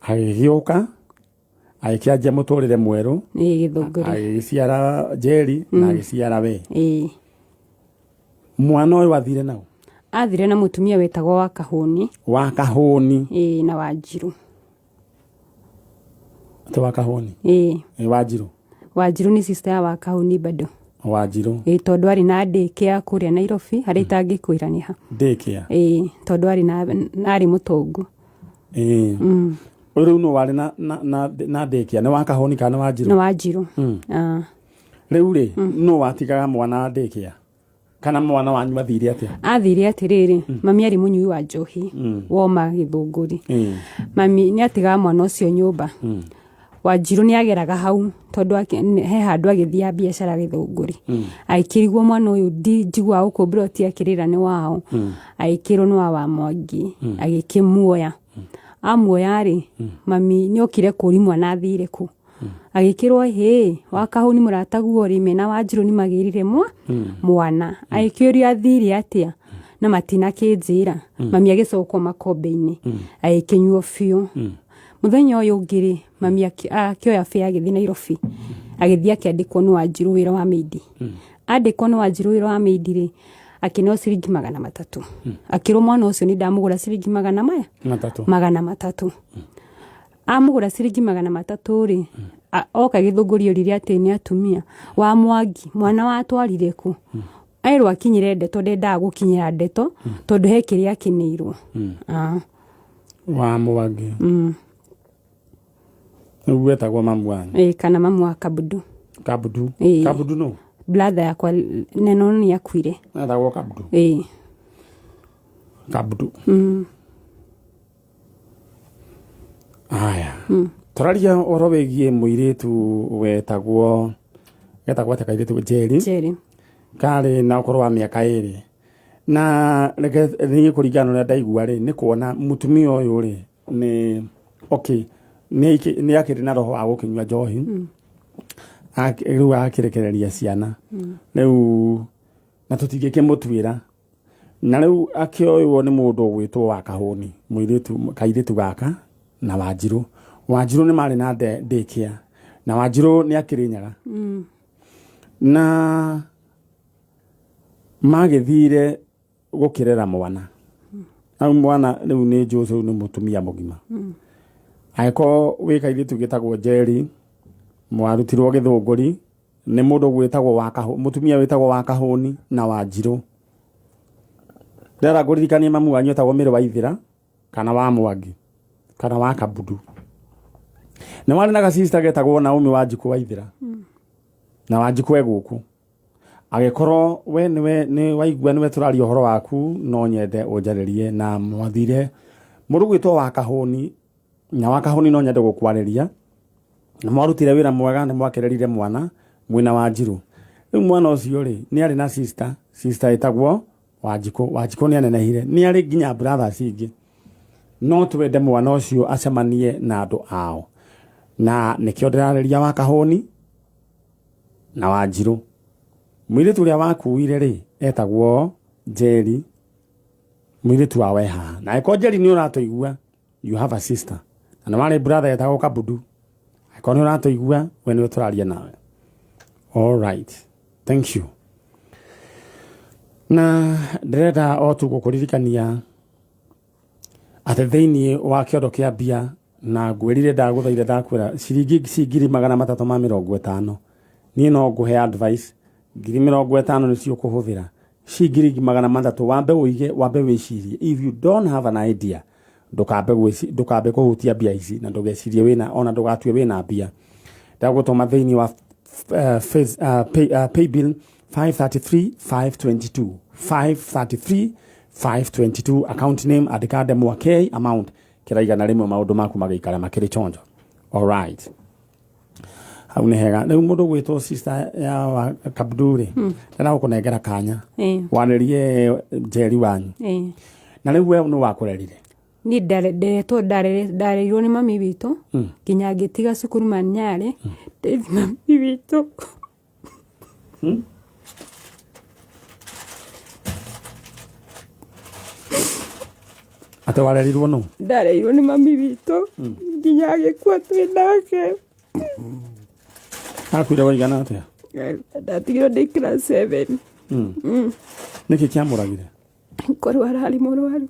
Agĩgĩũka agĩkĩanjia mũtũrĩre mwerũ.
Ĩĩ, Gĩthũngũri.
Agĩgĩciara Njeri na agĩciara we.
Ĩĩ.
Mwana ũyũ athire nau?
Athire na mũtumia wetagwo wa Kahũni.
Wa Kahũni?
Ĩĩ, na Wanjirũ.
Atĩ wa Kahũni?
Ĩĩ.
Ĩ, Wanjirũ?
Wanjirũ nĩ sister ya wa Kahũni bado.
Wanjirũ.
Ĩĩ, tondũ arĩ na ndĩkĩa kũrĩa Nairobi harĩa itangĩkwĩra nĩ ha.
Daycare.
Ĩĩ, tondũ arĩ na na arĩ mũtongu.
Ĩĩ. Ũyũ rĩu nũ warĩ na na na na daycare? Nĩ wa Kahũni kana nĩ Wanjirũ?
Nĩ Wanjirũ. Ah.
Rĩu rĩ, nũ watigaga mwana daycare? Kana mwana wanyu athire atĩa?
Athire atĩrĩrĩ, mami arĩ mũnyui wa njohi woma gĩthũngũri. Mami nĩ atigaga mwana ũcio nyũmba. Wanjirũ nĩ ageraga hau tondũ he handũ agĩthiaga biacara gĩthũngũri. Agĩkĩrigwo mwana ũyũ njiguaga gũkũ mburoti akĩrĩra nĩ wao. Agĩkĩrwo nĩ wa Wamwangi. Agĩkĩmuoya. Amuoya rĩ, mami nĩ okire kũri mwana athire kũ. Agĩkĩrwo hĩ, wa Kahũni mũrataguo rĩ, mena Wanjirũ nĩ magĩrire mwana. Agĩkĩũrio athire atĩa na matinakĩnjĩra. Mami agĩcokwo makombe-inĩ. Agĩkĩnyuo biũ. Mũthenya ũyũ ũngĩ rĩ, mami akĩoya bĩa agĩthiĩ Nairobi. Agĩthiĩ akĩandĩkwo nĩ Wanjirũ wĩra wa maid. Andĩkwo nĩ Wanjirũ wĩra wa maid rĩ, akĩneo ciringi 300. Akĩrwo mwana ũcio nĩ ndamũgũra ciringi magana maya?
300.
300. Amũgũra ciringi 300 rĩ, oka gĩthũngũri orire atĩ nĩ atumia. Wa Mwangi, mwana watwarire kũ? Erwo akinyire ndeto, ndendaga gũkinyĩra ndeto, tondũ he kĩrĩa akinĩirwo.
Wa Mwangi. Rĩu wetagwo mamu wanyu?
Ĩĩ, kana mamu wa Kabudu.
Kabudu?
Ĩĩ.
Kabudu nũ?
Brother yakwa neno nĩ akuire.
Etagwo Kabudu?
Ĩĩ.
Kabudu. Aya. Tũraria ũhoro wĩgiĩ mũirĩtu wetagwo getagwo atĩa kairĩtu? Njeri.
Njeri.
Karĩ na ũkũrũ wa mĩaka 2. Na reke niĩ kũringana na ũrĩa ndaigua rĩ, nĩ kuona mũtumia ũyũ rĩ, nĩ okay, nĩ akĩrĩ na roho wa gũkĩnyua njohi. Rĩu akĩrekereria ciana. Rĩu na tũtingĩkĩmũtuĩra. Na rĩu akĩoywo nĩ mũndũ ũgwĩtwo wa Kahũni, mũirĩtu kairĩtu gaka na Wanjirũ. Wanjirũ nĩ marĩ na daycare. Na Wanjirũ nĩ akĩrĩ nyaga. Na magĩthire gũkĩrera mwana. Hau mwana rĩu nĩ njũcũ, rĩu nĩ mũtumia mũgima. Angĩkorwo wĩ kairĩtu gĩtagwo Njeri, mwarutirwo gĩthũngũri nĩ mũndũ gwĩtagwo wa Kahũni, mũtumia wĩtagwo wa Kahũni na Wanjirũ. Ndĩrenda ngũririkanie mamu wanyu etagwo Mĩrũ wa Ithĩra kana wa Mwangi kana wa Kabudu. Nĩ warĩ na gacista getagwo Naomi Wanjikũ wa Ithĩra. Na Wanjikũ e gũkũ. Agĩkorwo we nĩwe nĩ waigua nĩwe tũraria ũhoro waku, no nyende ũnjarĩrie na mwathire mũndũ gwĩtwo wa Kahũni na wa Kahũni no nyende gũkwarĩria. Na mwarutire wĩra mwega, nĩ mwakĩrerire mwana mwĩna Wanjirũ. Rĩu mwana ũcio rĩ, nĩ arĩ na sister, sister ĩtagwo Wanjikũ. Wanjikũ nĩ anenehire, nĩ arĩ nginya brothers ingĩ. No twende mwana ũcio acemanie na andũ ao. Na nĩkĩo ndĩrarĩria wa Kahũni na Wanjirũ. Mũirĩtu ũrĩa wakuire rĩ, etagwo Njeri, mũirĩtu wa we haha. Na angĩkorwo Njeri nĩ ũratũigua, you have a sister. Na nĩ warĩ brother etagwo Kabudu. Angĩkorwo nĩ ũratũigua, we nĩwe tũraria nawe. All right. Thank you. Na ndĩrenda o tu gũkũririkania atĩ thĩinĩ wa kĩondo kĩa mbia na ngwĩrire ndagũthaire ndakwĩra ciringi ci 350,000. Niĩ no ngũhe advice 50,000 nĩcio ũkũhũthĩra. Ci 300,000 wambe ũige, wambe wĩcirie. If you don't have an idea, ndũkambe kũhutia mbia ici na ndũgecirie wĩna, ona ndũgatue wĩna mbia. Ndagũtũma thĩinĩ wa pay bill 533 522. 533 522 account name andĩka Ndemwa K, amount kĩra 100, maũndũ maku magĩikara makĩrĩ chonjo. All right. Hau nĩ hega. Rĩu mũndũ gwĩtwo sister ya wa Kabdu rĩ, ndĩrenda gũkũnengera kanya. Wanĩrie Njeri wanyu. Na rĩu we nĩ wakũrerire?
Niĩ nderetwo ndarerirwo nĩ mami witũ nginya ngĩtiga cukuru Manyarĩ, ndĩthi mami witũ.
Atĩ warerirwo nũ?
Ndarerirwo nĩ mami witũ nginya agĩkua twĩ nake.
Akuire waigana atĩa?
Ndatigirwo ndĩ class 7.
Nĩkĩ kĩamũragire?
Korwo ararĩ mũrwaru.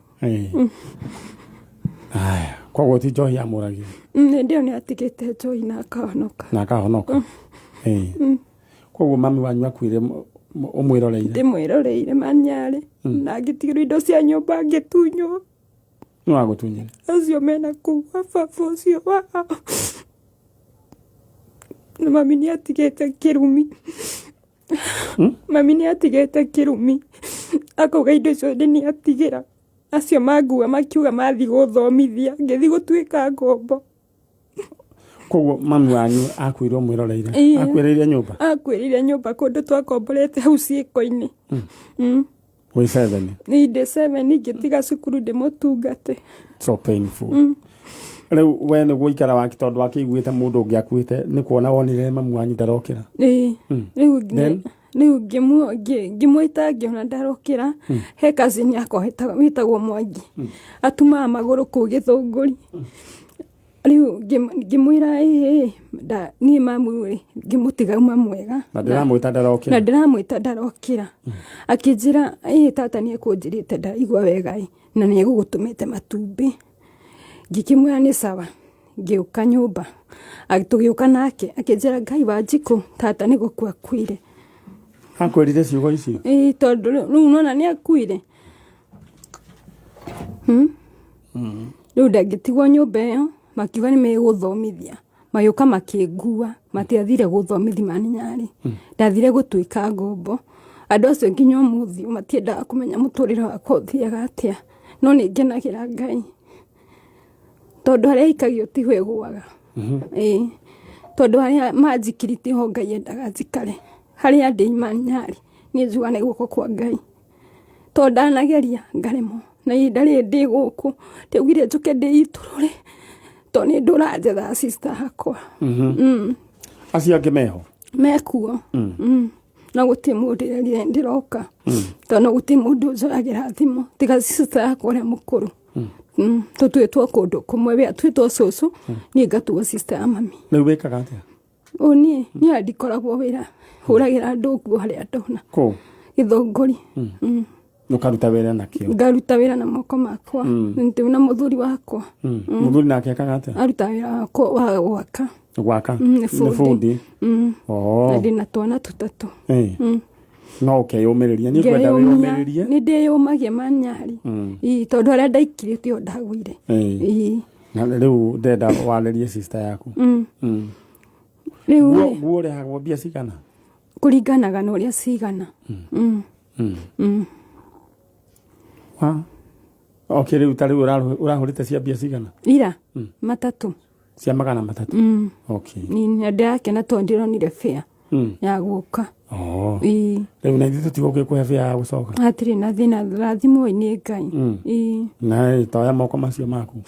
Aya, koguo ti njohi yamũragire?
Hĩndĩ ĩyo nĩ atigĩte njohi na akahonoka.
Na akahonoka. Koguo mami wanyu akuire ũmwĩroreire?
Ndĩmwĩroreire manyarĩ, na ngĩtigĩrwo indo cia nyũmba ngĩtunywo.
Nĩ wagũtunyire?
Acio mena kũu gwa baba ũcio wao. Na mami nĩ atigĩte kĩrumi. Mami nĩ atigĩte kĩrumi, akauga indo icio nĩ atigĩra acio mangua, makiuga mathiĩ gũthomithia, ngĩthiĩ gũtuĩka ngombo.
Koguo mami wanyu akuire ũmwĩroreire?
Ĩĩ.
Akuĩrĩire nyũmba?
Akuĩrĩire nyũmba kũndũ twakomborete hau ciĩko-inĩ.
Wĩ 7?
Nĩ ndĩ 7, ngĩtiga cukuru ndĩmũtungate.
So painful. Rĩu we nĩ gũikara waki tondũ wakĩiguĩte mũndũ ũngĩ akuĩte, nĩ kuona wonire mami wanyu ndarokĩra?
Ĩĩ. Rĩu
Then?
Rĩu ngĩmwĩta, ngĩona ndarokĩra. He cousin yakwa wĩtagwo Mwangi, atumaga magũrũ kũu Gĩthũngũri. Rĩu ngĩmwĩra, ĩĩ niĩ mamu rĩ, ngĩmũtiga uma mwega.
Na ndĩramwĩta
Na
ndarokĩra.
Ndĩramwĩta ndarokĩra. Akĩnjĩra, ĩĩ tata nĩ ekũnjĩrĩte ndaraigua wega ĩ, na nĩ egũgũtũmĩte matumbĩ. Ngĩkĩmwĩra nĩ sawa. Ngĩũka nyũmba. Tũgĩũka nake akĩnjĩra, Ngai wa njikũ, tata nĩ gũkua akuire.
Akwĩrire ciugo icio?
Ĩĩ, tondũ rĩu nona nĩ akuire. Rĩu ndangĩtigwo nyũmba ĩyo, makiuga nĩ megũthomithia. Magĩũka makĩngua, matiathire gũthomithia maninyarĩ, ndathire gũtuĩka ngombo. Andũ acio nginya ũmũthĩ matiendaga kũmenya mũtũrĩre wakwa ũthiaga atĩa, no nĩ ngenagĩra Ngai tondũ harĩa ikagio tiho ĩgũaga. Ĩĩ, tondũ harĩa manjikiri tiho Ngai endaga njikare. Harĩa ndĩ manyarĩ niĩ njuga nĩ guoko kwa Ngai, tondũ ndanageria ngaremwo, na ihinda rĩrĩ ndĩ gũkũ ndaugire njũke ndĩitũrũre tondũ nĩ ndũranjetha sister yakwa.
Acio angĩ meho?
Mekuo. No gũtirĩ mũndũ ndĩrerire ndĩroka, tondũ no gũtirĩ mũndũ ũnjoyagĩra thimũ tiga sister yakwa ũrĩa mũkũrũ. Tũtuĩtwo kũndũ kũmwe, we atuĩtwo cũcũ, niĩ ngatuo sister ya mami.
Rĩu wĩkaga atĩa?
Ũ niĩ ndikoragwo wĩra, hũragĩra andũ nguo harĩa ndona.
Kũ?
Gĩthũngũri.
Ũkaruta wĩra nakĩo?
Ngaruta wĩra na moko makwa. Ndĩ na mũthuri wakwa.
Mũthuri nake ekaga atĩa?
Arutaga wĩra wakwa wa gwaka.
Gwaka?
Nĩ
Nĩ
bundi.
bundi.
Na ndĩ na twana tũtatũ.
No ũkeyũmĩrĩria, niĩ ngwenda wĩyũmĩrĩrie.
Nĩ ndĩyũmagia manyarĩ. Ĩĩ, tondũ harĩa ndaikire tiho ndagũire. Ĩĩ.
Na rĩu ndenda warĩrie sister yaku.
Rĩu
Nguo
rĩ,
nguo ũrĩhagwo mbia cigana?
Kũringanaga na ũrĩa cigana.
Wa okay, rĩu ta rĩu ũrahũrĩte cia mbia cigana?
Ira 300.
Cia 300? Okay.
Ni na ndĩrakena tondũ ndĩronire fare ya gũka.
Oh.
Ĩĩ.
Rĩu na ithuĩ tũtigũgĩkũhe fare ya gũcoka.
Hatirĩ na thĩna, rathimwo nĩ Ngai. Ĩĩ.
Na toya moko macio maku,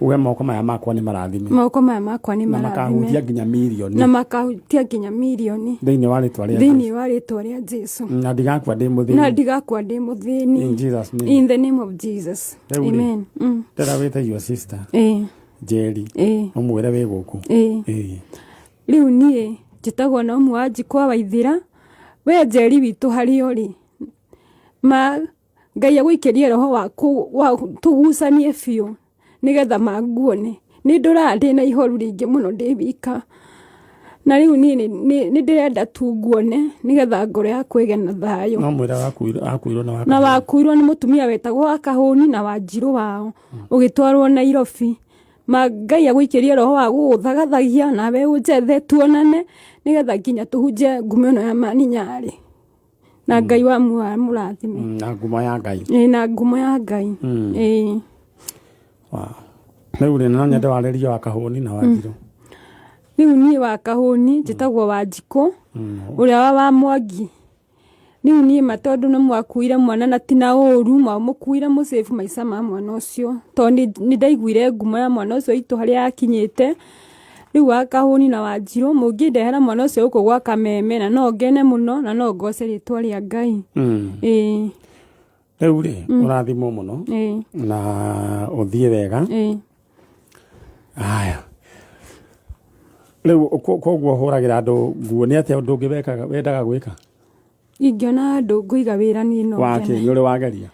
uge moko maya makwa nĩ marathime.
Moko maya makwa nĩ
Na
marathime.
makahutia nginya mirioni.
Na makahutia nginya mirioni.
Thĩinĩ wa rĩtwa rĩa
Thĩinĩ wa rĩtwa rĩa Jesu.
Na ndigakua ndĩ
Na
mũthĩni.
ndigakua ndĩ mũthĩni.
In Jesus name.
In the name of Jesus.
Rĩu rĩ,
Amen.
ndĩra wĩte your sister
Ĩĩ.
Njeri,
Ĩĩ.
ũmwĩre wĩ gũkũ.
Ĩĩ.
Ĩĩ.
Rĩu niĩ njĩtagwo Naumu wa Njikwa Waithĩra. We Njeri witũ harĩa ũrĩ, ma Ngai agũikĩrie roho waku wa tũgucanie biũ nĩgetha manguone. Nĩ ndũraga ndĩna ihoru rĩingĩ mũno ndĩ wika, na rĩu niĩ nĩ ndĩrenda tu nguone nĩgetha ngoro yakwa ĩgĩe na thayũ.
No mwĩre akuirwo na
Na wakuirwo nĩ mũtumia wetagwo wa Kahũni na Wanjirũ wao, ũgĩtwarwo Nairobi. Ma Ngai agũikĩrie roho wa gũgũthagathagia nawe ũnjethe tuonane nĩgetha nginya tũhunjie ngumo ĩno ya Maninyarĩ, na Ngai wa mũrathime.
Na ngumo ya Ngai.
Ĩĩ, na ngumo ya Ngai. Ĩĩ.
Wow. Rĩu rĩ, no nyende warĩrie wa Kahũni na Wanjirũ.
Rĩu niĩ wa Kahũni njĩtagwo Wanjikũ, ũrĩa wa Mwangi. Rĩu niĩ ma tondũ nĩ mwakuire mwana na ti na ũru, mwamũkuire mũcĩbu maica ma mwana ũcio, tondũ nĩ ndaiguire ngumo ya mwana ũcio witũ harĩa akinyĩte. Rĩu wa Kahũni na Wanjirũ, mũngĩndehera mwana ũcio gũkũ gwa Kameme, na no ngene mũno na no ngoce rĩtwa rĩa Ngai. Ĩĩ.
Rĩu rĩ, ũrathimwo mũno.
Ĩĩ.
Na ũthiĩ wega.
Ĩĩ.
Haya, rĩu koguo ũhũragĩra andũ nguo, nĩ atĩa ũndũ ũngĩ wekaga wendaga gwĩka?
Ingĩona andũ ngũiga wĩra niĩ no
Wake
ngene.
Nĩ ũrĩ wageria?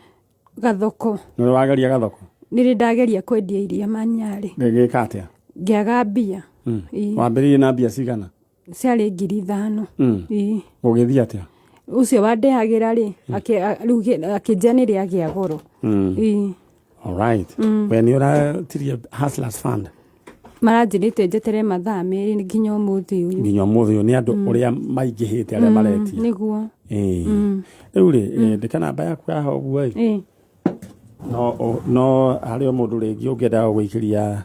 Gathoko.
Nĩ ũrĩ wageria gathoko?
Nĩrĩ ndageria kwendia iria manyarĩ.
Gĩgĩka atĩa?
Ngĩaga mbia. Ĩĩ.
Wambĩrĩirie na mbia cigana?
Ciarĩ 5,000. Ĩĩ.
Gũgĩthiĩ atĩa?
Ũcio wandehagĩra rĩ, rĩu akĩnjĩra nĩ rĩagĩa goro. Ĩĩ.
Alright. We nĩ ũratirie Hustlers Fund?
Maranjĩrĩte njetere mathaa 2 nginya ũmũthĩ ũyũ.
Nginya ũmũthĩ ũyũ nĩ andũ ũrĩa maingĩhĩte arĩa maretia.
Nĩguo.
Ĩĩ. Rĩu rĩ, ndĩka namba yaku haha ũguo ĩ. No harĩ o mũndũ rĩngĩ ũngĩenda gũikĩria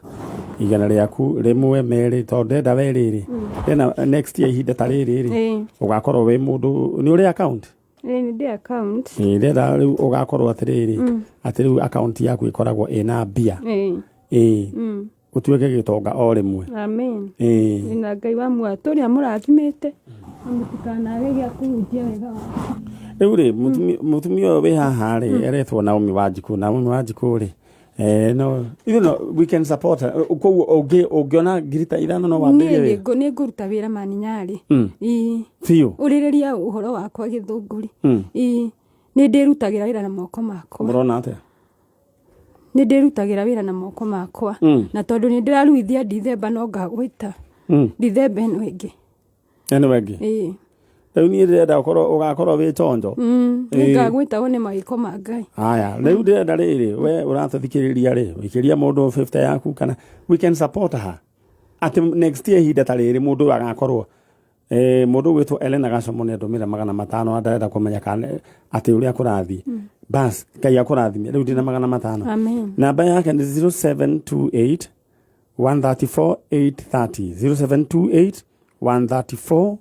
100 rĩaku rĩmwe merĩ, tondũ ndenda we rĩrĩ. Tena next year ihinda ta rĩrĩ rĩ, ũgakorwo wĩ mũndũ, nĩ ũrĩ account?
Ĩĩ, nĩ ndĩ account.
Ĩĩ, ndĩrenda rĩu ũgakorwo atĩrĩrĩ, atĩ rĩu account yaku ĩkoragwo ĩna mbia. Ĩĩ. Ũtuĩke gĩtonga o rĩmwe.
Amen.
Ĩĩ.
Na Ngai wa muoyo tũrĩa mũrathimĩte, na mũtikanage gĩa kũhunjia wega wake.
Rĩu rĩ, mũtumia ũyũ wĩ haha rĩ, eretwo Naomi Wanjikũ. Naomi Wanjikũ rĩ, no, you know, we can support her. Koguo ũngĩona 5,000 no wambĩrĩrie
Niĩ
wĩra?
nĩ ngũruta wĩra maninyarĩ. Ĩĩ.
Biũ.
Ũrĩrĩria ũhoro wakwa gĩthũngũri. Ĩĩ. Nĩ ndĩrutagĩra wĩra na moko makwa.
Mũrona atĩa?
Nĩ ndĩrutagĩra wĩra na moko makwa. Na tondũ nĩ ndĩraruithia Dithemba no ngagwĩta. Dithemba ĩno ĩngĩ.
Ĩno ĩngĩ?
Ĩĩ.
Rĩu niĩ ndĩrenda ũgakorwo wĩ chonjo.
Nĩ ngagwĩta wone mawĩko ma Ngai.
Haya, rĩu ndĩrenda rĩrĩ, we ũratũthikĩrĩria rĩ, ũikĩria mũndũ 50 yaku kana we can support her. Atĩ next year ihinda ta rĩrĩ mũndũ ũyũ agakorwo, mũndũ ũgwĩtwo Elena Gacomo nĩ andũmĩra 500 ndarenda kũmenya kana atĩ ũrĩa kũrathiĩ. Bas, Ngai akũrathime. Rĩu ndĩna 500.
Amen.
Namba yake nĩ 0728 134 830. 0728 134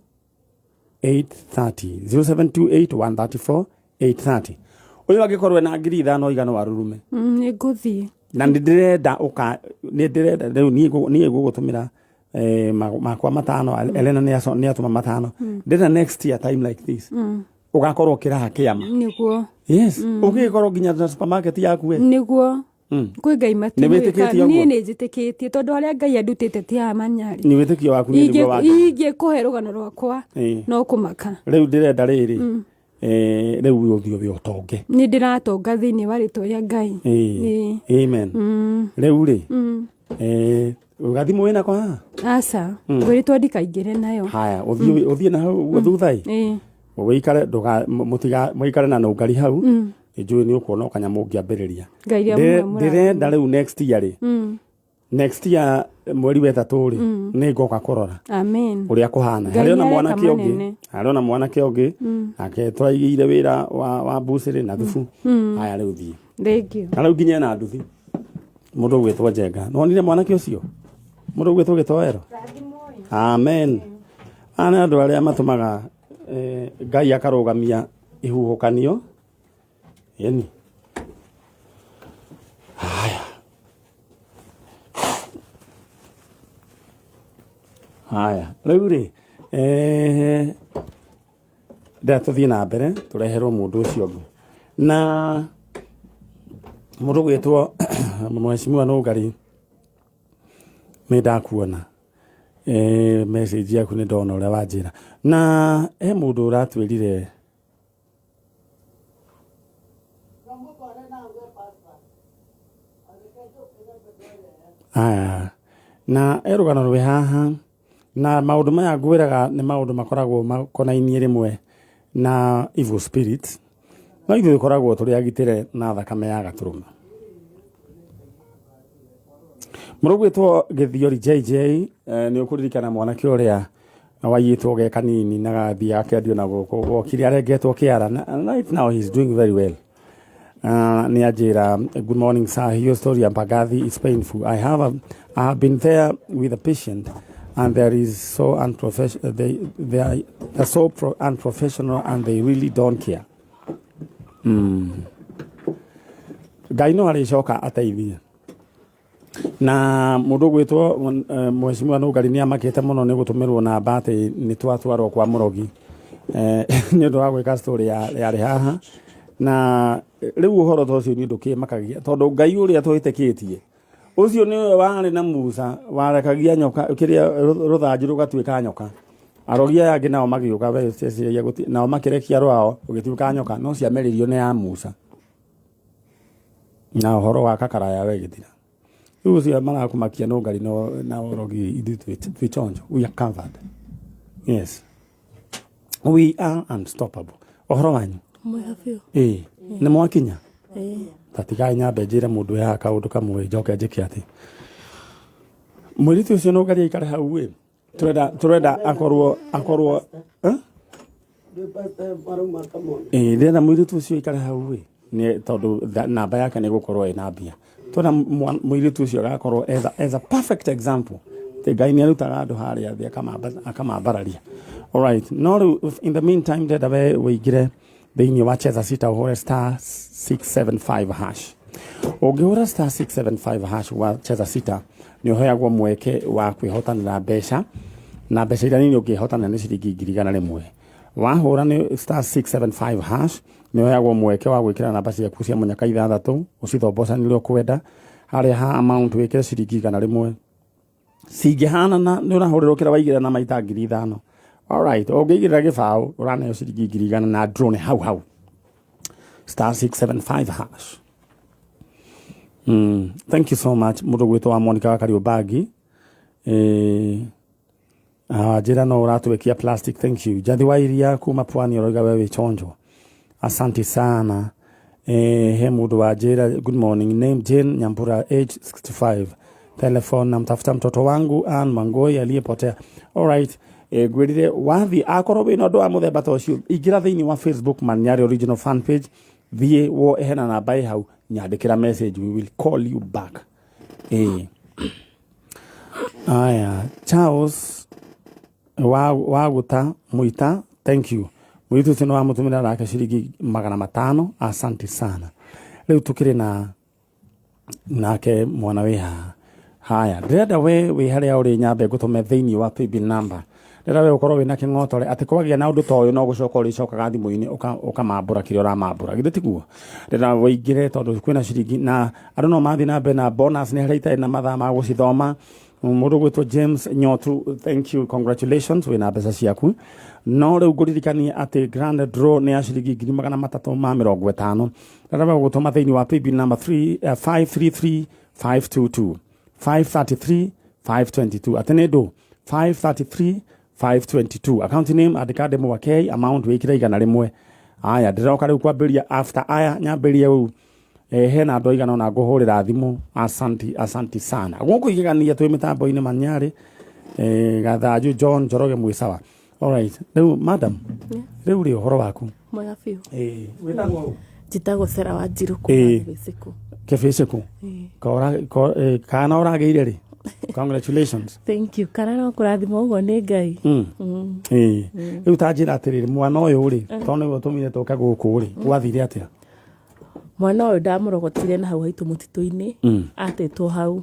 830. 0728 134 830. Ũyũ angĩkorwo ena 5,000 igana warurume.
Nĩ ngũthiĩ.
Na nĩ ndĩrenda ũka, nĩ ndĩrenda rĩu niĩ ngũgũtũmĩra, makwa 5, Elena nĩ atũma 5. Ndĩrenda next year time like this. Ũgakorwo ũkĩraha kĩama.
Nĩguo.
Yes. Ũgĩkorwo nginya na supermarket yaku we.
Nĩguo. Kwĩ Ngai
Nĩ wĩtĩkĩtie
matuĩka.
ũguo?
Niĩ nĩ njĩtĩkĩtie tondũ harĩa Ngai andutĩte ti haha manyarĩ.
Nĩ wĩtĩkio waku nĩ nĩguo wa Ngai.
Ingĩkũhe rũgano rwakwa, no kũmaka.
Rĩu ndĩrenda rĩrĩ, rĩu ũthiĩ ũgĩe ũtonge.
Nĩ ndĩratonga thĩinĩ wa rĩtwa rĩa Ngai.
Amen. Rĩu rĩ, gathimũ wĩna kwa haha?
Aca, ngwĩrĩtwo ndikaingĩre nayo.
Haya, ũthiĩ na hau ũguo thutha ĩ. Ũikare ndũga, mũtiga, mũikare na nũngari hau. Njũĩ nĩ ũkuona o kanyamũ ũngĩambĩrĩria.
Ngai rĩa muoyo mũrathime.
Ndĩrenda rĩu next year rĩ. Next year mweri wa 3 rĩ, nĩ ngoka kũrora.
Amen.
Ũrĩa kũhana.
Ngai
Harĩ ona
nĩareka
mwanake ũngĩ.
manene.
Harĩ ona mwanake ũngĩ. Nake tũraigĩire wĩra wa mbucĩrĩ na thubu. Haya rĩu thiĩ.
Thank you.
Na rĩu nginya ena nduthi. Mũndũ ũgwĩtwo Njenga. Nĩwonire mwanake ũcio? Mũndũ ũgwĩtwo Gĩtoero? Amen. Aya nĩ andũ arĩa matũmaga, Ngai akarũgamia ihuhũkanio. Yeni. Haya. Haya. Rĩu rĩ, ndĩrenda tũthiĩ na mbere tũreherwo mũndũ ũcio ũngĩ. Na mũndũ ũgwĩtwo Mheshimiwa Nũngari, nĩ ndakuona. Message yaku nĩ ndona ũrĩa wanjĩra. Na he mũndũ ũratwĩrire Aya. Na he rũgano rwĩ haha, na maũndũ maya ngwĩraga nĩ maũndũ makoragwo makonainie rĩmwe na evil spirits, no ithuĩ tũkoragwo tũrĩ agitĩre na thakame ya gatũrũme. Mũndũ ũgwĩtwo Gĩthiori JJ, nĩ ũkũririkana mwanake ũrĩa waiyĩtwo ge kanini na gathiĩ akendio na gũkũ, wokire arengetwo kĩara, na right now he is doing very well. Nĩ anjĩra, good morning sir, your story ya Mbagathi is painful. I have been there with a patient and there is so they, they are, they're so unprofessional and they really don't care. Ngai no arĩcoka ateithie. Na mũndũ ũgwĩtwo, Mheshimiwa Nũngari nĩ amakĩte mũno nĩ gũtũmĩrwo namba atĩ nĩ twatwarwo kwa mũrogi. Nĩ ũndũ wa gwĩka story yarĩ haha. Na rĩu ũhoro ta ũcio nĩ ũndũ kĩmakagia, tondũ Ngai ũrĩa twĩtĩkĩtie, ũcio nĩwe warĩ na Musa, warekagia nyoka, kĩrĩa rũthanju rũgatuĩka nyoka. Arogi aya angĩ nao magĩũka, we ũceciragia gũti-, nao makĩrekia rwao, rũgĩtuĩka nyoka, no ciameririo nĩ ya Musa. Na ũhoro wa kakaraya we gĩthira. Rĩu ũcio marakũmakia Nũngari na ũrogi, ithuĩ twĩ chonjo, we are covered. Yes, we are unstoppable. Ũhoro wanyu?
Mwega biũ.
Ĩĩ, nĩ mwakinya?
Ĩĩ.
Tatigai nyambe njĩre mũndũ wĩ haha kaũndũ kamwe, njoke njĩke atĩ mũirĩtu ũcio no ngaria aikare hau ĩ, tũrenda akorwo eh?
Marauma kamona.
Ĩĩ, ndĩrenda mũirĩtu ũcio aikare hau ĩ, nĩ tondũ namba yake nĩ gũkorwo ĩna mbia. Twenda mũirĩtu ũcio agakorwo as a perfect example atĩ Ngai nĩ arutaga andũ harĩa thĩ akamambararia. Alright, no rĩu in the meantime ndĩrenda we wĩingĩre thĩinĩ wa Cheza Sita, ũhũre *675#. Ũngĩhũra *675# wa Cheza Sita, nĩ ũheagwo mweke wa kwĩhotanĩra mbeca, na mbeca iria nini ũngĩhotanĩra nĩ ciringi 100,000. Wahũra nĩ *675# nĩ ũheagwo mweke wa gwĩkĩra namba ciaku cia mũnyaka ithathatũ, ũcithombocanĩre ũrĩa ũkwenda. Harĩa ha amount wĩkĩre ciringi 100. Cingĩhanana nĩ ũrahũrĩrwo kĩrĩa waigĩrĩra na maita 5,000. Alright, ũngĩigĩrĩra gĩbaũ ũraneo ciringi 100,000 na drone hau hau. *675#. Thank you so much mũndũ gwĩtwo wa Monica wa Kariũmbangi. Njĩra no ũratwekia plastic, thank you. Jathi wa iria kuma pwani ũroiga we wĩ chonjo, asante sana. He mũndũ wa njĩra, good morning, name Jane Nyambura, age 65, telephone, namtafuta mtoto wangu Ann Mangoi aliyepotea. Alright, ngwĩrire wathi akorwo wĩna ũndũ wa mũthemba ta ũcio, ingĩra thĩinĩ wa Facebook Manyari original fan page, thiĩ wo hena namba ĩ hau, nyandĩkĩra message, we will call you back. Aya, Charles wa guta muita, thank you. Mũirĩtu ũcio nĩ wamũtũmĩra nake ciringi 500, asante sana. Rĩu tũkĩrĩ na nake mwana wĩ haha. Haya, ndĩrenda we wĩ harĩa ũrĩ nyambe ngũtũme thĩinĩ wa paybill number. Ndĩrenda we ũkorwo wĩna kĩng'otore atĩ kwagĩa na ũndũ ta ũyũ no gũcoka ũrĩcokaga thimũ-inĩ ũkamambũra kĩrĩa ũramambũra, githĩ tiguo? Ndĩrenda wĩingĩre tondũ kwĩna ciringi na andũ no mathiĩ na mbere na bonus, nĩ harĩa itarĩ na mathaa ma gũcithoma. Mũndũ gwĩtwo James Nyotu, thank you, congratulations, wĩna mbeca ciaku. No rĩu ngũririkanie atĩ grand draw nĩ ya ciringi 350,000. Ndĩrenda we gũtũma thĩinĩ wa paybill number 3, 533 522, 533 522. Atĩ nĩ ndũ 533 522. Account name andĩka Ndemu wa K, amount wĩkĩre 100. Aya, ndĩroka rĩu kwambĩrĩria after aya nyambĩrĩrie rĩu. Hena andũ aigana ũna ngũhũrĩra thimũ. Asanti, asanti sana. Gũkũ igegania twĩ mĩtambo-inĩ Manyarĩ. Gathanju John Njoroge mwĩ sawa. Alright, rĩu madam, rĩu rĩ ũhoro waku?
Mwega biũ.
Wĩtagwo ũ?
Njĩtagwo Sarah Wanjiru kuma Kĩbĩcĩkũ.
Kĩbĩcĩkũ. Kana ũragĩire rĩ? Congratulations.
Thank you. Kana no kũrathimwo ũguo nĩ Ngai.
Rĩu ta njĩra atĩrĩrĩ, mwana ũyũ rĩ, tondũ nĩwe ũtũmire tũke gũkũ rĩ, gwathire atĩa?
Mwana ũyũ ndamũrogotire na hau haitũ mũtitũ-inĩ, atetwo hau.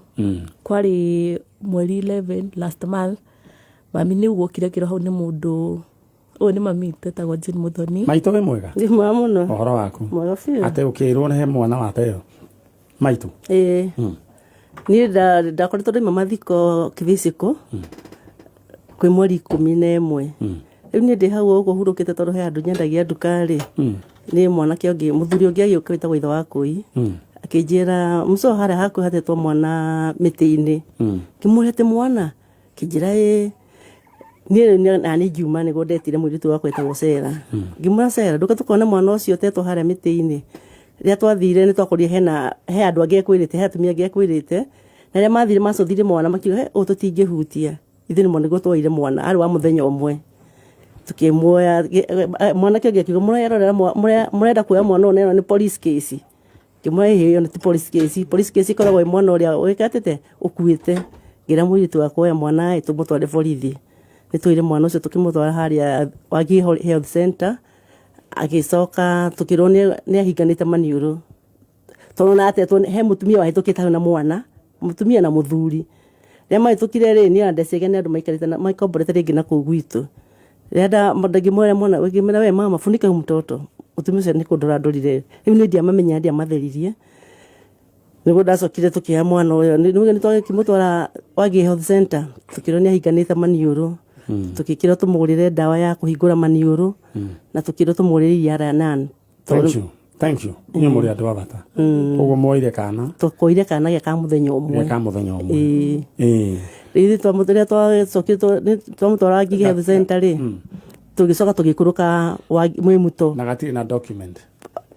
Kwarĩ mweri 11 last month. Mami nĩ guokire kĩro hau nĩ mũndũ ũyũ nĩ mami witũ etagwo Jane Muthoni.
Maitũ wĩ mwega?
Ndĩ mwega mũno.
Ũhoro waku?
Mwega biũ.
Atĩ ũkĩrwo nĩ he mwana wateo? Maitũ?
Ĩĩ. Niĩ ndakoretwo ndaima mathiko Kĩbĩcĩkũ kwĩ mweri 11. Rĩu niĩ ndĩ hau ũguo hurũkĩte tondũ he handũ nyendagia nduka rĩ, nĩ mwanake ũngĩ, mũthuri ũngĩ agĩũka wĩtagwo ithe wa Kũi. Akĩnjĩra mũco harĩa hakuhĩ hatetwo mwana mĩtĩ-inĩ. Ngĩmũria atĩ mwana? Akĩnjĩra ĩĩ. Niĩ na niĩ ngiuma nĩguo ndetire mũirĩtu wakwa wĩtagwo Sarah. Ngĩmwĩra Sarah, ndũka tũkone mwana ũcio ũtetwo harĩa mĩtĩ-inĩ. Rĩrĩa twathire nĩ twakorire he andũ angĩ ekwĩrĩte, he atumia angĩ ekwĩrĩte. Na rĩrĩa mathire macothire mwana makiuga, he, ũyũ tũtingĩhutia. Ithuĩ nĩ nĩguo twoire mwana, arĩ wa mũthenya ũmwe. Tũkĩmuoya, mwanake ũngĩ akiuga, mũrerorera mũrenda kuoya mwana ũyũ na ĩno nĩ police case. Ngĩmwĩra ĩĩ, ĩyo nĩ ti police case. Police case ĩkoragwo ĩ mwana ũrĩa wĩkatĩte, ũkuĩte. Ngĩra mũirĩtu wakwa oya mwana ĩ, tũmũtware borithi. Nĩ twoire mwana ũcio tũkĩmũtwara harĩa Wangigĩ Health Center. Agĩcoka tũkĩrwo nĩ ahinganĩte maniũrũ. Tondũ na atetwo he mũtumia wahĩtũkĩte hau na mwana, mũtumia na mũthuri. Rĩrĩa mahĩtũkire rĩ, niĩ ndeciria nĩ andũ maikarĩte na maikomborete rĩngĩ na kũu gwitũ. Rĩrĩa ngĩmwĩra mwana, ngĩmwĩra we mama, funika huyu mtoto. Mũtumia ũcio nĩ kũndora ndorire. Rĩu niĩ ndiamamenya, ndiamatheririe. Nĩguo ndacokire tũkĩoya mwana ũyũ. Nĩ twakĩmũtwara Wangigĩ Health Center, tũkĩrwo nĩ ahinganĩte maniũrũ. Tũgĩkĩrwo tũmũgũrĩre ndawa ya kũhingũra maniũrũ, na tũkĩrwo tũmũgũrĩre iria rĩa nan.
Thank you. Thank you. Inyuĩ mũrĩ andũ a bata. Koguo mwoire kana?
Tũkoire kana gĩa ka mũthenya ũmwe.
Gĩa ka mũthenya ũmwe.
Ĩĩ.
Ĩĩ.
Rĩu rĩrĩa twacokire twamũtwara Ngigĩ Health Center rĩ, tũgĩcoka tũgĩikũrũka Mwĩmuto.
Na gatirĩ na document?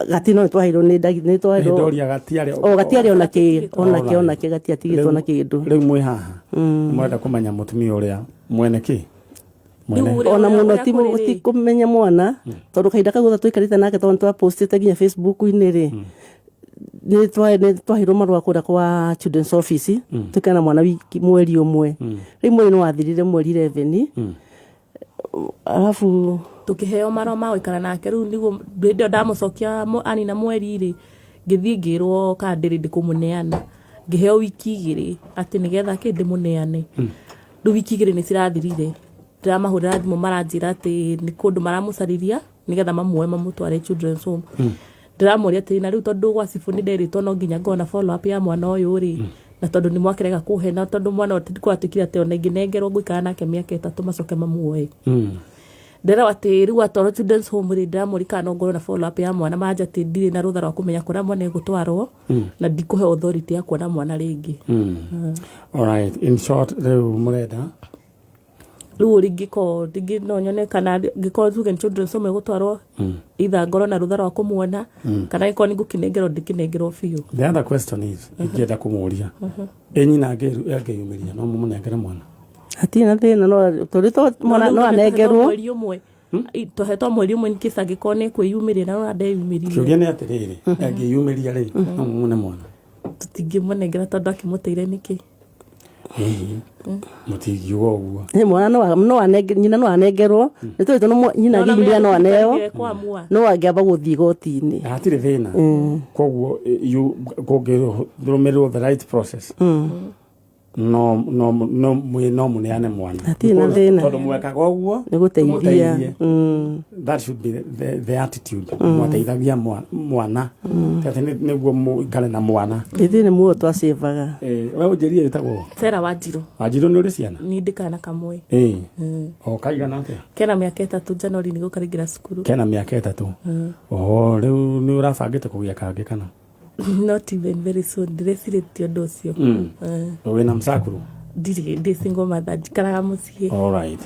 Gati no nĩtwaheirwo nĩ nĩtwaheirwo.
Ndoria gatiarĩ.
O gatiarĩ ona kĩ, ona kĩ, ona kĩ, gatiatigĩtwo na kĩndũ.
Rĩu mwĩ haha mwenda kũmenya mũtumia ũrĩa mwene kĩ mwene.
Rĩu
Ona mũno
ũrĩa
ti
kũrĩ rĩ.
Ti kũmenya mwana, tondũ kahinda kau gothe tũikarĩte nake, tondũ nĩtwapostĩte nginya Facebook-inĩ rĩ, nĩ twaheirwo marũa kũrĩa kwa children's office tũikare na mwana wiki mweri ũmwe. Rĩu mweri nĩ wathirire mweri 11, arabu
Tukiheo marũa ma gũikara nake. Rĩu nĩguo hĩndĩ ĩyo ndamũcokia anina mweri rĩ, ngĩthiĩ ngĩrwo kana ndĩrĩ ndĩkũmũneana. Ngĩheo wiki 2 atĩ nĩgetha kĩ ndĩmũneane. Rĩu wiki 2 nĩ cirathirire, ndĩramahũrĩra thimũ, maranjĩra atĩ nĩ kũndũ maramũcarĩria nĩgetha mamuoe mamũtware children's home. Ndĩramoria atĩrĩ, na rĩu tondũ gwa cibũ nĩ nderĩtwo no nginya ngorwo na follow up ya mwana ũyũ rĩ, na tondũ nĩ mwakĩrega kũhe, na tondũ mwana ũyũ kwatuĩkire atĩ ona ingĩnengerwo ngũikara nake mĩaka 3 macoke mamuoe. Ndĩrerwo atĩ rĩu atwarwo children's home rĩ, ndĩramũria kana no ngorwo na follow up ya mwana, manja atĩ ndirĩ na rũtha rwa kũmenya kũrĩa mwana egũtwarwo na ndikũhe authority ya kuona mwana rĩngĩ.
Alright, in short, rĩu mũrenda
Rĩu rĩngĩkorwo rĩngĩ no nyone kana ngĩkorwo tuge nĩ children's home ĩgũtwarwo, either ngorwo na rũtha rwa kũmuona kana angĩkorwo nĩ ngũkĩnengerwo, ndĩkĩnengerwo biũ.
The other question is, ingĩenda kũmũria, ĩ nyina angĩyumĩria, no mũmũnengere mwana?
Hatirĩ na thĩna, no tũrĩ to mwana no anengerwo.
Mweri ũmwe, tũhetwo mweri ũmwe in case angĩkorwo nĩ kwĩyumĩria, na no ndeyumĩririe.
Kĩũria nĩ atĩrĩrĩ, angĩyumĩria rĩ, no mũmũne mwana?
Tũtingĩmũnengera tondũ akĩmũteire nĩkĩ?
Hihi mũtingiuga ũguo?
Ĩ, mwana no nyina no anengerwo, nĩ tũrĩtwo nyina angĩyumĩria no aneo.
Kwamua.
No angĩamba gũthiĩ igoti-inĩ.
Hatirĩ thĩna. Koguo kũngĩrũmĩrĩrwo the right process, no mwĩ no mũneane mwana.
Hatirĩ na thĩna.
Tondũ mwekaga ũguo
nĩ gũteithia.
Mũteithie. That should be the attitude. Mwateithagia mwana. Ti atĩ nĩguo mũikare na mwana.
Ithuĩ nĩ muoyo twacĩvaga.
We ũnjĩrie wĩtagwo?
Sera Wanjirũ.
Wanjirũ, nĩ ũrĩ ciana?
Ni ndĩ kana kamwe.
Ĩ, o kaigana atĩa?
Kena mĩaka 3, January nĩ gũkaringĩra cukuru.
Kena mĩaka 3. O rĩu nĩ ũrabangĩte kũgĩa kangĩ kana?
Not even very soon, ndĩrecirĩtie ũndũ ũcio.
Wĩna mcakuru?
Ndirĩ, ndĩ single mother, njikaraga mũciĩ.
Alright.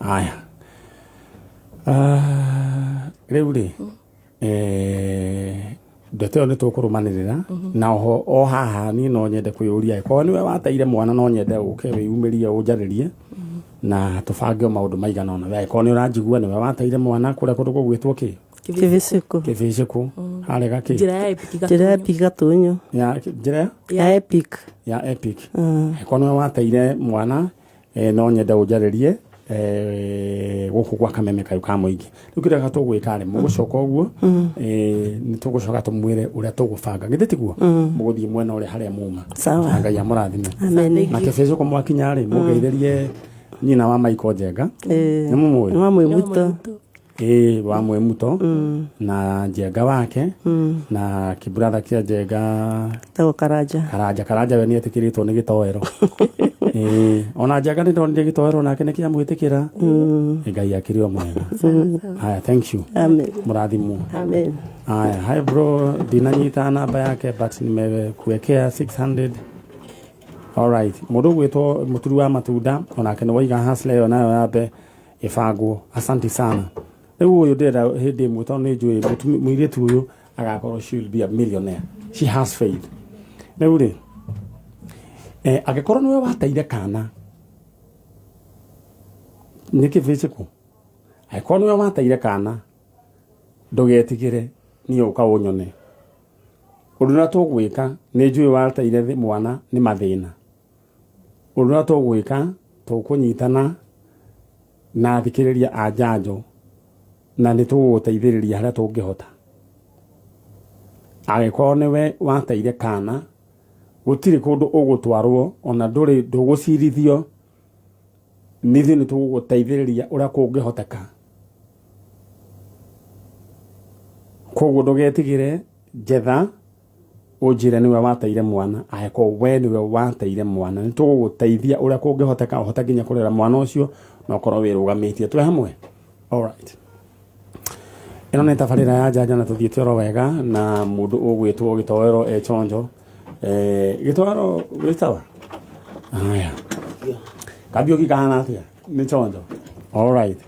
Aya. Ah, rĩu rĩ, ndeto ĩyo nĩ tũkũrũmanĩrĩra na oho o haha. Niĩ no nyende kwĩyũria, korwo nĩwe wateire mwana, no nyende ũke wĩyumĩrie, ũnjarĩrie na tũbange o maũndũ maigana ũna. We angĩkorwo nĩ ũranjigua, nĩwe wateire mwana kũrĩa kũndũ gũgwĩtwo kĩ?
Kĩbĩcĩkũ.
Kĩbĩcĩkũ harĩa gakĩ?
Njĩra ya Epic.
Njĩra ya Epic Gatũnyũ.
Ya njĩra ya?
Ya Epic.
Ya Epic. Angĩkorwo nĩwe wateire mwana, no nyende ũnjarĩrie gũkũ gwa Kameme Kayũ ka Mũingĩ. Rĩu kĩrĩa tũgwĩka rĩ, mũgũcoka ũguo, nĩ tũgũcoka tũmwĩre ũrĩa tũgũbanga, githĩ tiguo? Mũgũthiĩ mwena ũrĩa harĩa muma.
Sawa.
Na Ngai amũrathime.
Amen.
Na kĩbĩcũkũ mwakinya rĩ, mũngeithĩrie nyina wa Michael Njenga. Nĩ mũmũĩ?
Nĩ wa Mwĩmuto.
Ĩ, wa Mwĩmuto na Njenga wake na kĩburatha kĩa Njenga.
Tagwo Karanja.
Karanja. Karanja we nĩ etĩkĩrĩtwo nĩ gĩtoero. Ĩĩ, ona Njenga nĩ ndonire gĩtoero nake nĩ kĩamwĩtĩkĩra. Ngai akĩrĩ o mwega. Haya, thank you.
Amen.
Mũrathimwo.
Amen.
Haya, hi bro, ndinanyita namba yake but nimekuwekea 600. Alright, mũndũ ũgwĩtwo mũturi wa matunda onake nĩ waiga hustler ĩyo nayo yambe ĩbangwo. Asante sana. Rĩu ũyũ ndĩrenda hĩndĩ ĩmwe, tondũ nĩ njũĩ mũirĩtu ũyũ agakorwo, she will be a millionaire. She has faith. Rĩu rĩ, angĩkorwo nĩwe wateire kana nĩ kĩbĩcĩkũ, angĩkorwo nĩwe wateire kana, ndũgetigĩre, niĩ ũka ũnyone. Ũndũ ũrĩa tũgwĩka, nĩ njũĩ wateire mwana nĩ mathĩna. Ũndũ ũrĩa tũgwĩka, tũkũnyitana na athikĩrĩria a njanjo na nĩ tũgũgũteithĩrĩria harĩa tũngĩhota. Angĩkorwo nĩwe wateire kana, gũtirĩ kũndũ ũgũtwarwo, ona ndũrĩ ndũgũcirithio, nithuĩ nĩ tũgũgũteithĩrĩria ũrĩa kũngĩhoteka. Koguo ndũgetigĩre, njetha ũnjĩre nĩwe wateire mwana. Angĩkorwo we nĩwe wateire mwana, nĩ tũgũgũteithia ũrĩa kũngĩhoteka ũhote nginya kũrera mwana ũcio na ũkorwo wĩrũgamĩtie. Twĩ hamwe? Alright. Ĩno nĩ tabarĩra ya njanjo na tũthiĩte oro wega na mũndũ ũgwĩtwo gĩtoero e chonjo. Gĩtoero wĩ sawa? Haya. Kambiũki kahana atĩa? Nĩ chonjo. All right.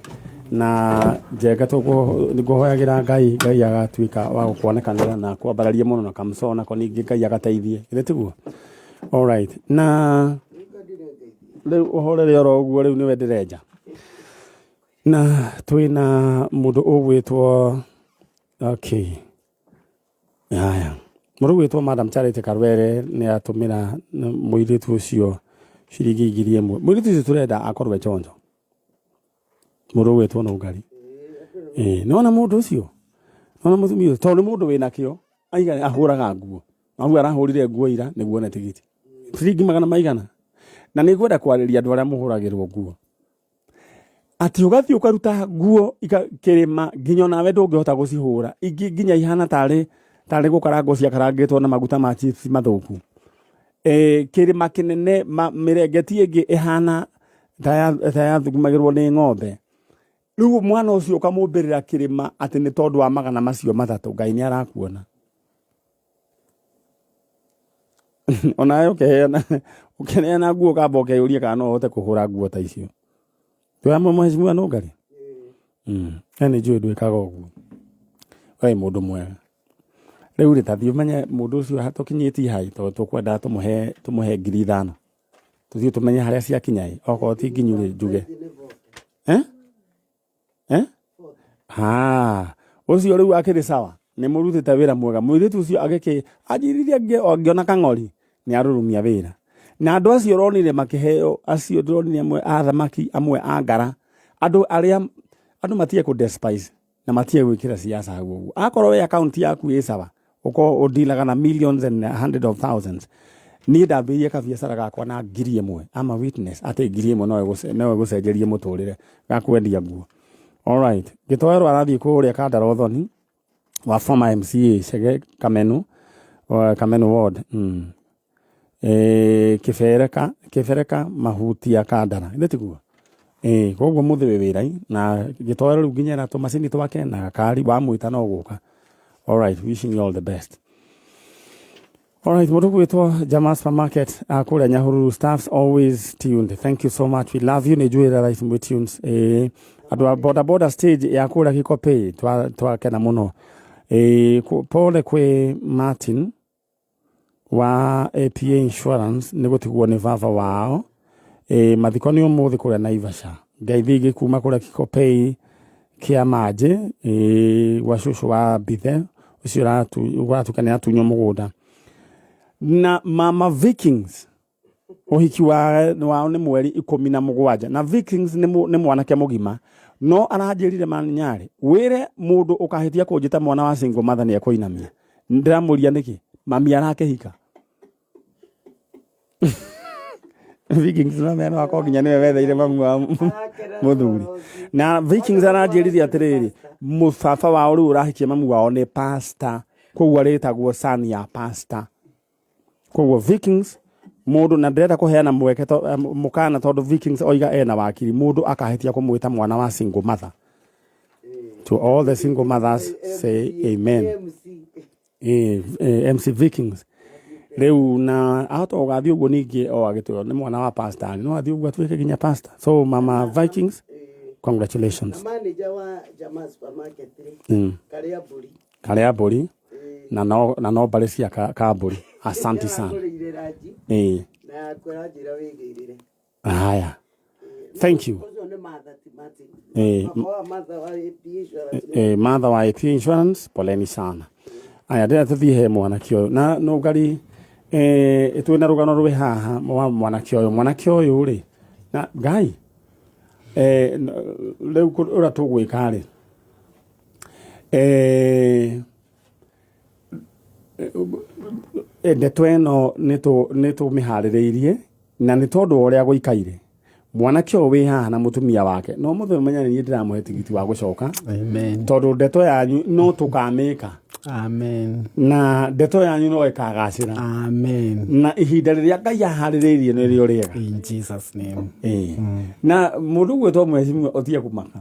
Na njenga ngũhoyagĩra Ngai, Ngai agatuĩka wa gũkuonekanĩra na kwambararia mũno na kamco nako ningĩ Ngai agateithie. Githĩ tiguo? All right. Na rĩu ũhorere oro ũguo rĩu nĩwe ndĩrenja. Na twĩna mũndũ ũgwĩtwo okay. Haya. Mũndũ ũgwĩtwo Madam Charity Karwere nĩ atũmĩra mũirĩtu ũcio ciringi 1000. Mũirĩtu ũcio tũrenda akorwo e chonjo. Mũndũ ũgwĩtwo Nũngari. Ĩĩ, nĩwona mũndũ ũcio? Nĩwona mũtumia ũcio? Tondũ nĩ mũndũ wĩna kĩo. Aiga ahũraga nguo. Auga arahũrire nguo ira nĩguo one tigiti. Ciringi magana maigana. Na nĩ ngwenda kwarĩria andũ arĩa mũhũragĩrwo nguo. Atĩ ũgathiĩ ũkaruta nguo kĩrĩma nginya onawe ndũngĩhota gũcihũra. Ingĩ nginya ihana tarĩ gũkarangwo ciakarangĩtwo na maguta ma chips mathũku. Kĩrĩma kĩnene mĩrengeti ĩngĩ ĩhana ta yathugumagĩrwo nĩ ng'ombe. Rĩu mwana ũcio ũkamũmbĩrĩra kĩrĩma atĩ nĩ tondũ wa 300, Ngai nĩ arakuona. Onawe ũkĩheana nguo ũkamba ũkeyũria kana no ũhote kũhũra nguo ta icio. Twĩ hamwe mheshimiwa Nũngari? We nĩ njũĩ ndwĩkaga ũguo. We wĩ mũndũ mwega. Rĩu rĩ, ta thiĩ ũmenye mũndũ ũcio tũkinyĩtie hai, tondũ tũkwendaga tũmũhe 5,000. Tũthiĩ tũmenye harĩa ciakinya ĩ, okorwo ti nginyu rĩ, njuge. Ũcio rĩu akĩrĩ sawa, nĩ mũrutĩte wĩra mwega. Mũirĩtu ũcio agĩkĩ anjĩrire angĩona kang'ori nĩ arurumia wĩra. Na andũ acio ũronire makĩheo, acio ndĩronire amwe a thamaki, amwe a ngara. Andũ arĩa, andũ matige kũ despise na matige gwĩkĩra siasa hau ũguo. Akorwo we account yaku ĩ sawa, ũkorwo ũndilaga na millions and hundred of thousands. Niĩ ndambĩrĩirie kabiacara gakwa na 1000. I'm a witness atĩ 1000 no ĩgũcenjerie mũtũrĩre ga kwendia nguo. All right. Gĩtoero arathiĩ kũrĩa Kandara Ũthoni wa former MCA Chege Kamenu, Kamenu Ward. Kĩbereka Mahutia Kandara. Githĩ tiguo? Koguo mũthĩ wĩ wĩra-inĩ na Gĩtoero rĩu nginya ena tũmacini twake na gakari wamwĩta no gũka. All right, wishing you all the best. All right, mũndũ gwĩtwo Jama Supermarket kũrĩa Nyahururu staffs always tuned. Thank you so much. We love you. Nĩ njũĩ thaa ici mwĩ tunes. Andũ a boda boda stage ya kũrĩa Kikopey twakena mũno. Pole kwĩ Martin wa APA Insurance nĩ gũtigwo nĩ baba wao. Mathiko nĩ ũmũthĩ kũrĩa Naivasha. Ngeithi ingĩ kuma kũrĩa Kikopey kĩa Manjĩ, gwa cũcũ wa Mbithe ũcio ũratuĩka nĩ atunywo mũgũnda. Na Mama Vikings ũhiki wao nĩ mweri 17. Na Vikings nĩ mwanake mũgima no aranjĩrire Manyarĩ wĩre mũndũ ũkahĩtia kũnjĩta mwana wa single mother nĩ ekũinamia. Ndĩramũria nĩkĩ mami arakĩhika. Vikings no mena wakwa nginya nĩwe wetheire mamu wa mũthuri. Na Vikings aranjĩrire atĩrĩrĩ, mũbaba wao rĩu ũrahikia mamu wao nĩ pastor, koguo arĩtagwo son ya pastor. Koguo Vikings mũndũ na ndĩrenda kũheana mweke mũkana tondũ Vikings oiga ena wakiri, mũndũ akahĩtia kũmwĩta mwana wa single mother. To all the single mothers say amen. MC Vikings rĩu na ahota gũgathiĩ ũguo ningĩ o agĩtwĩrwo nĩ mwana wa pastor, no athiĩ ũguo atuĩke nginya pastor. So Mama Vikings, congratulations.
Na manager wa Jama Supermarket rĩ, Karĩa Mbũri.
Karĩa Mbũri na no mbarĩ cia Kambũri. Asante sana.
Na kwĩra njĩra wĩgĩrĩre.
Haya. Thank you. Martha wa AP Insurance, poleni sana. Aya, ndĩrenda tũthiĩ he mwanake ũyũ. Na Nũngari, twĩna rũgano rwĩ haha wa mwanake ũyũ. Mwanake ũyũ rĩ, na Ngai, rĩu ũrĩa tũgwĩka rĩ, ndeto ĩno nĩ tũmĩharĩrĩirie na nĩ tondũ wa ũrĩa gũikaire. Mwanake ũyũ wĩ haha na mũtumia wake no mũthenya ũmenya nĩ niĩ ndĩramũhe tigiti wa gũcoka.
Amen.
Tondũ ndeto yanyu no tũkamĩka.
Amen.
Na ndeto yanyu no ĩkagacĩra.
Amen.
Na ihinda rĩrĩa Ngai aharĩrĩirie nĩ rĩo rĩega.
In Jesus name.
Na mũndũ ũgwĩtwo mheshimiwa ũtige kũmaka.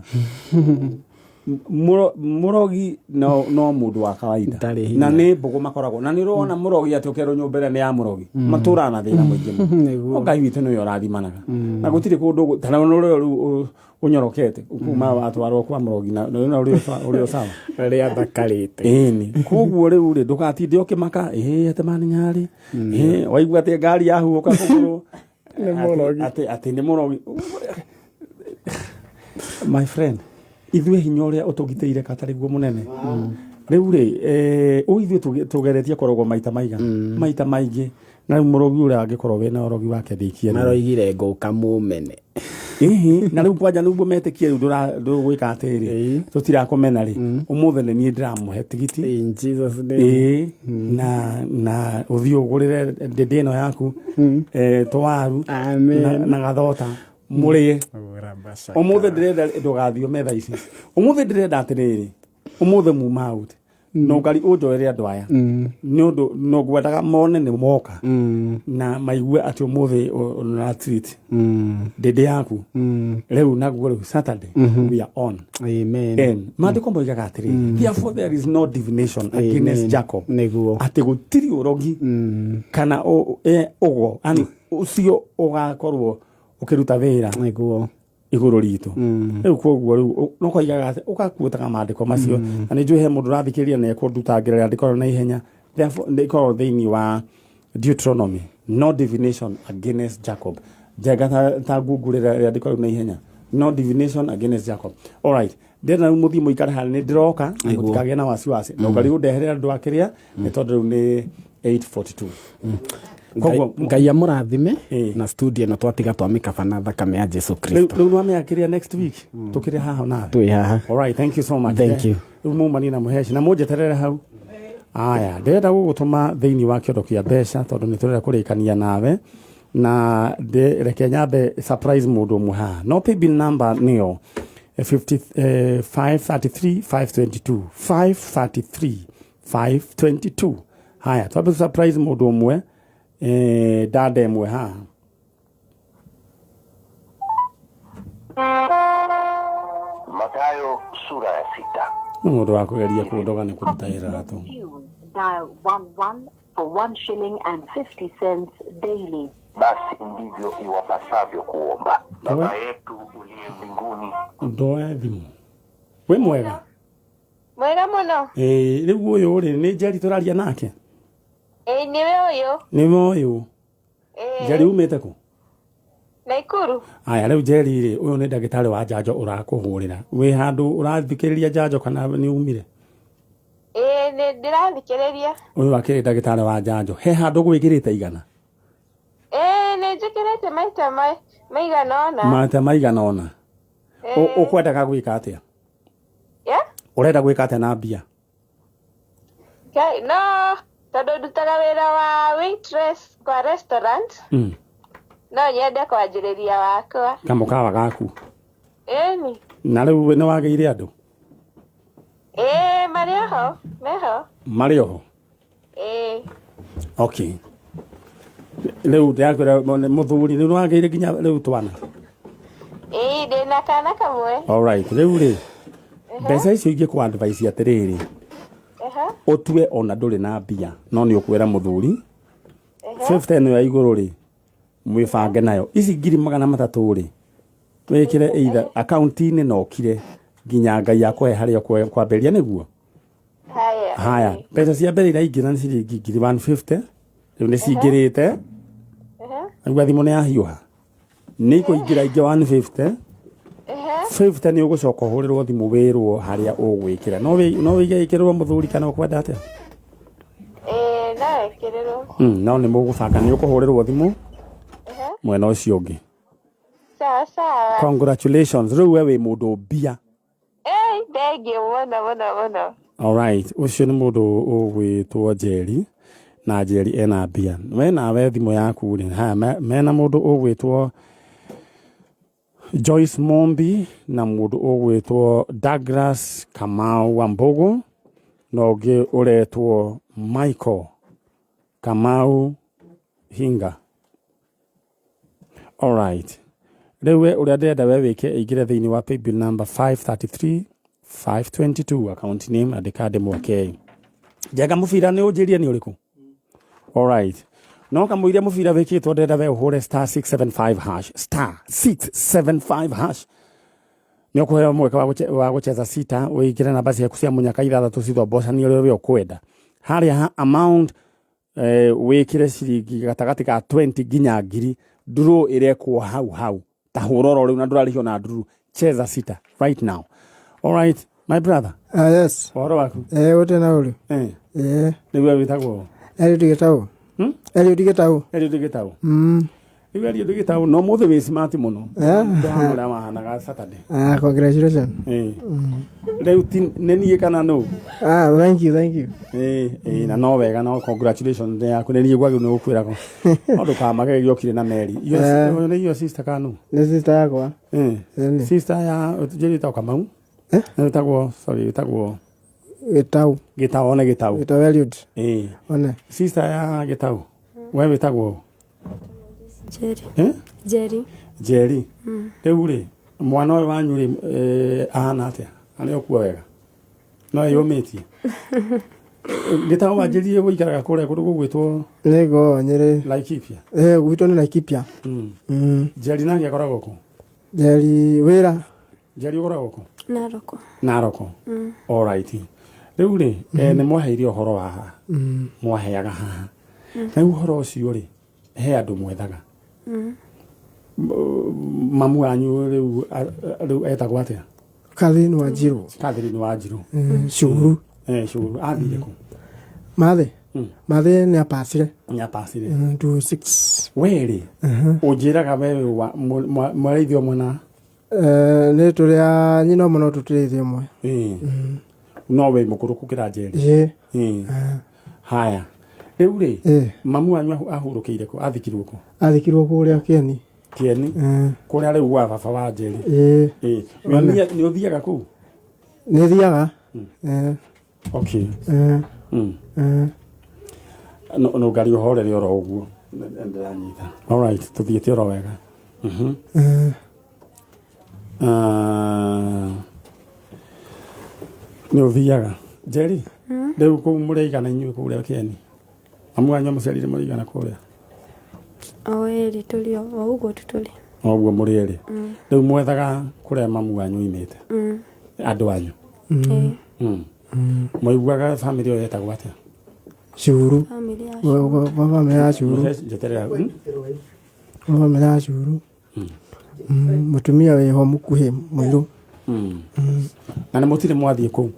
Mũrogi no mũndũ wa kawaida.
Ndarĩ hinya.
Na nĩ mbũgũ makoragwo na nĩ ũrona mũrogi atĩ ũkerwo nyũmba ĩrĩa nĩ ya mũrogi, matũraga na thĩna mũingĩ mũno.
Nĩguo.
No Ngai witũ nĩwe ũrathimanaga na gũtirĩ kũndũ ta rĩu ũnyorokete kuma watwarwo kwa mũrogi na na ũrĩ o sawa.
Rĩrĩa thakarĩte.
Ĩni, koguo rĩu rĩ, ndũgatinde ũkĩmaka ĩĩ atĩ maninyarĩ ĩĩ waigua atĩ ngari yahuhũka kũgũrũ.
Nĩ mũrogi.
Atĩ nĩ mũrogi. My friend, ithuĩ hinya ũrĩa ũtũgitĩire katarĩ guo mũnene rĩu rĩ, ũ ithuĩ tũgeretie kũrogwo maita maigana, maita maingĩ, na rĩu mũrogi ũrĩa angĩkorwo wĩna ũrogi wake ndĩkie.
Maroigire ngũka mũmene.
Ĩhĩ, na rĩu kwanja nĩguo metĩkie rĩu ndũgwĩka atĩrĩ, tũtirakũmena rĩ, ũmũthĩ nĩ niĩ ndĩramũhe tigiti.
In Jesus name.
Ĩĩ, na ũthiĩ ũgũrĩre ndĩndĩ ĩno yaku tũwaru
Amen.
na gathota mũrĩe ũmũthĩ. Ndĩrenda ndũgathiĩ metha ici ũmũthĩ, ndĩrenda atĩrĩrĩ, ũmũthĩ muma out no ngari ũnjoere andũ aya nĩ ũndũ no ngwendaga mone nĩ moka na maigue atĩ ũmũthĩ ũna treat ndĩndĩ yaku rĩu, naguo rĩu Saturday we are on.
Amen.
And maandĩko moigaga atĩrĩrĩ, therefore there is no divination against
Amen.
Jacob.
Nĩguo.
Atĩ gũtirĩ ũrogi kana ũgo yani ũcio ũgakorwo ũkĩruta wĩra
Nĩguo.
igũrũ ritũ rĩu. Koguo rĩu no koigaga atĩ ũgakuotaga maandĩko macio, na nĩ njũĩ he mũndũ ũrathikĩrĩria na ekũndutangĩra rĩandĩko rĩu na ihenya. Therefore, nĩ ĩkoragwo thĩinĩ wa Deuteronomy, no divination against Jacob. Njenga ta ngungurĩra rĩandĩko rĩu na ihenya, no divination against Jacob. Alright, ndĩrenda rĩu mũthiĩ mũikare harĩa nĩ ndĩroka na mũtikagĩe na wasiwasi, na ũkari ũndeherera andũ akĩrĩa nĩ tondũ rĩu nĩ 8:42. Koguo
Ngai amũrathime.
Ĩĩ.
Na studio ĩno twatiga twamĩkaba na thakame ya Jesu
rĩu
Kristo.
Rĩu nwamĩakĩria next week tũkĩrĩ haha nawe.
Twĩ haha.
All right, thank you so much.
Thank you.
Rĩu mumanie na mũheci na mũnjeterere hau. Aya, ndĩrenda gũgũtũma thĩinĩ wa kĩondo kĩa mbeca tondũ nĩ tũrenda kũrĩkania nawe na reke nyambe surprise mũndũ ũmwe haha. No paybill number nĩyo 50, 533 522, 533 522. Haya, twambe surprise mũndũ ũmwe, dada ĩmwe haha.
Mathayo sura ya 6.
Nĩ mũndũ wa kũgeria kũndoga nĩ kũruta iratũ.
Tune, dial 11 for 1 shilling and 50 cents daily.
Basi ndivyo iwapasavyo kuomba. Baba yetu uliye mbinguni,
Ndoe thimũ. Wĩ mwega?
Mwega mũno.
Ĩĩ, rĩu ũyũ rĩ nĩ Njeri tũraria nake?
Ĩĩ, nĩwe ũyũ.
Nĩwe ũyũ?
Ĩĩ.
Njeri, umĩte kũ?
Naikuru.
Aya, rĩu Njeri rĩ, ũyũ nĩ ndagĩtarĩ wa njanjo ũrakũhũrĩra. Wĩ handũ ũrathikĩrĩria njanjo kana nĩ umire?
Ĩĩ, nĩ ndĩrathikĩrĩria.
Ũyũ akĩrĩ ndagĩtarĩ wa njanjo. He handũ gwĩkĩrĩte igana?
Ĩĩ, nĩ njĩkĩrĩte maita maigana ũna.
Maita maigana ũna.
Ĩĩ.
Ũkwendaga gwĩka atĩa?
Yeah?
Ũrenda gwĩka atĩa na mbia?
No tondũ ndutaga wĩra wa waitress kwa restaurant, no nyende kwanjĩrĩria wakwa.
Kamũkawa gaku?
Ĩni.
Na rĩu nĩ wagĩire andũ?
Ĩĩ, marĩ oho, meho.
Marĩ oho?
Ĩĩ.
Okay, rĩu ndĩrakwĩra mũthuri, rĩu nĩ wagĩire nginya rĩu twana?
Ĩĩ, ndĩna kana kamwe.
Alright, rĩu rĩ, mbeca icio ingĩkũ advice atĩrĩrĩ, ũtue ona ndũrĩ na mbia no nĩ ũkwĩra mũthuri 50 ĩno ya igũrũ rĩ, mwĩbange nayo. Ici 300,000 rĩ, wĩkĩre either akaunti-inĩ na ũkire nginya Ngai akũhe harĩa ũkwambĩrĩria nĩguo.
Haya.
Haya, mbeca cia mbere iraingĩra nĩ ciringi 150,000, rĩu nĩ cingĩrĩte. Nĩguo thimũ nĩ yahiũha, nĩ ikũingĩra ingĩ 150. 50 nĩ ũgũcoka ũhũrĩrwo thimũ wĩrwo harĩa ũgwĩkĩra. No wĩige ĩkĩrĩrwo mũthuri kana ũkwenda atĩa?
Ĩĩ, no ĩkĩrĩrwo.
No nĩ mũgũbanga, nĩ ũkũhũrĩrwo thimũ mwena ũcio ũngĩ.
Sawa sawa.
Congratulations, rĩu we wĩ mũndũ mbia.
Ĩĩ, thengiũ mũno mũno mũno.
Alright, ũcio nĩ mũndũ ũgwĩtwo Njeri na Njeri ena mbia. We nawe thimũ yaku rĩ, haya, mena mũndũ ũgwĩtwo Joyce Mombi na mũndũ ũgwĩtwo Douglas Kamau wa Mbogo na ũngĩ ũretwo Michael Kamau Hinga. Alright, rĩu we ũrĩa ndĩrenda we wĩke, ĩingĩre thĩinĩ wa paybill number 533. 522 account name andĩka ndĩmwakei njenga mũbira nĩ ũnjĩrie nĩ ũrĩkũ alright no kamũiria mũbira wĩkĩtwo ndĩrenda we ũhũre star 675 hash star 675 hash nĩ ũkũheo mweke wa gũche- wa gũcheza sita wĩkĩre namba ciaku cia mũnyaka ithathatũ cithombocanio ũrĩa we ũkwenda harĩa ha amount eh, wĩkĩre ciringi gatagatĩ ka 20 nginya ngiri ndurũ ĩrekwo hau hau ta hũra oro rĩu na ndũrarĩhio na nduru cheza sita right now alright my brother
Ah, yes.
ũhoro waku
Eh, wote na uri.
eh
Eh,
nĩguo wĩtagwo
Eliud Gitau.
Hmm?
Eliud Gitau.
Eliud Gitau
Mm.
rĩu Eliud Gitau no mũthĩ wĩ smart mũno
Eh.
ndũhana ũrĩa wahanaga Saturday
Ah, congratulations.
Eh.
Mm.
rĩu ti nĩ niĩ kana nũ
Ah, thank you, thank you.
ĩĩ ĩĩ na no wega no congratulations nĩ yaku nĩ niĩ gwagĩrĩirwo nĩ gũkwĩra ko no ndũkamake gĩokire na meri
Eh.
Ũyũ nĩ your sister kana nũ
Nĩ sister yakwa.
Eh.
Ĩni.
sister ya njĩrĩ ĩtagwo Kamau
Eh?
Ĩtagwo sorry ĩtagwo
Gitau.
Gitau one Gitau
Gitau Eliud.
ĩĩ
One.
sister ya Gitau we wĩtagwo
Jerry.
Eh?
Jerry.
Njeri
Mm.
rĩu rĩ mwana ũyũ wanyu rĩ eh, ahana atĩa arĩ okuo wega no eyũmĩtie Gitau wanjĩrire gũikaraga kũrĩa kũndũ gũgwĩtwo
Nĩ go Nyĩrĩ.
Laikipia
Eh, gwitũ nĩ Laikipia.
Mm.
Mm.
Njeri nake akoragwo kũ
Njeri wĩra.
Njeri ũkoragwo kũ
Naroko.
Naroko
Mm.
alright rĩu rĩ eh, nĩ mwaheire ũhoro wa haha
Mm.
mwaheaga haha
Mm.
rĩu ũhoro ũcio rĩ he andũ mwethaga
Mm.
mamu wanyu rĩu a- rĩu etagwo atĩa
Catherine Wanjiru.
Catherine Wanjiru
Mm. Curu.
eh curu athire kũ
Mathe.
Mm.
Mathe nĩ apacire.
nĩ apacire
Mm, 26.
we rĩ
Mhm.
ũnjĩraga we wĩ wa mwarĩithio ũmwe na
Eh, nĩ tũrĩ a nyina ũmwe no tũtũrĩ ũmwe.
Ĩĩ. no wĩ mũkũrũ gũkĩra Njeri
Ĩĩ.
Ĩĩ. haya rĩu rĩ
Ĩĩ.
mamu wanyu ahurũkĩire kũ athikirwo kũ
Athikirwo kũrĩa Kĩeni.
Kĩeni
Eh.
kũrĩa rĩu gwa baba wa Njeri
Ĩĩ.
Ĩĩ.
One.
Nĩ ũthiaga kũu
Nĩ thiaga. Eh.
okay
Eh.
Mm.
Eh.
no no ngari ũhorere oro ũguo ndĩranyita alright tũthiĩte oro wega Mhm.
Eh.
Ah, nĩ ũthiaga Njeri
Mm.
rĩu kũu mũrĩigana inyuĩ kũrĩa Kĩeni mamu wanyu amũciarire mũrĩigana kũrĩa
O erĩ tũrĩ o o ũguo tu tũrĩ.
o ũguo mũrĩ erĩ
Mm.
rĩu mwethaga kũrĩa mamu wanyu oimĩte
Mm.
andũ anyu
Ĩĩ.
Mm. mwaiguaga bamĩrĩ ĩyo yetagwo atĩa
Curu.
Bamĩrĩ ya
Gwa bamĩrĩ ya Curu.
Njeterera mm?
Gwa bamĩrĩ ya Curu. Mm, Mũtumia wĩho mũkuhĩ mũirũ.
Mm. na nĩ mũtirĩ mwathiĩ kũu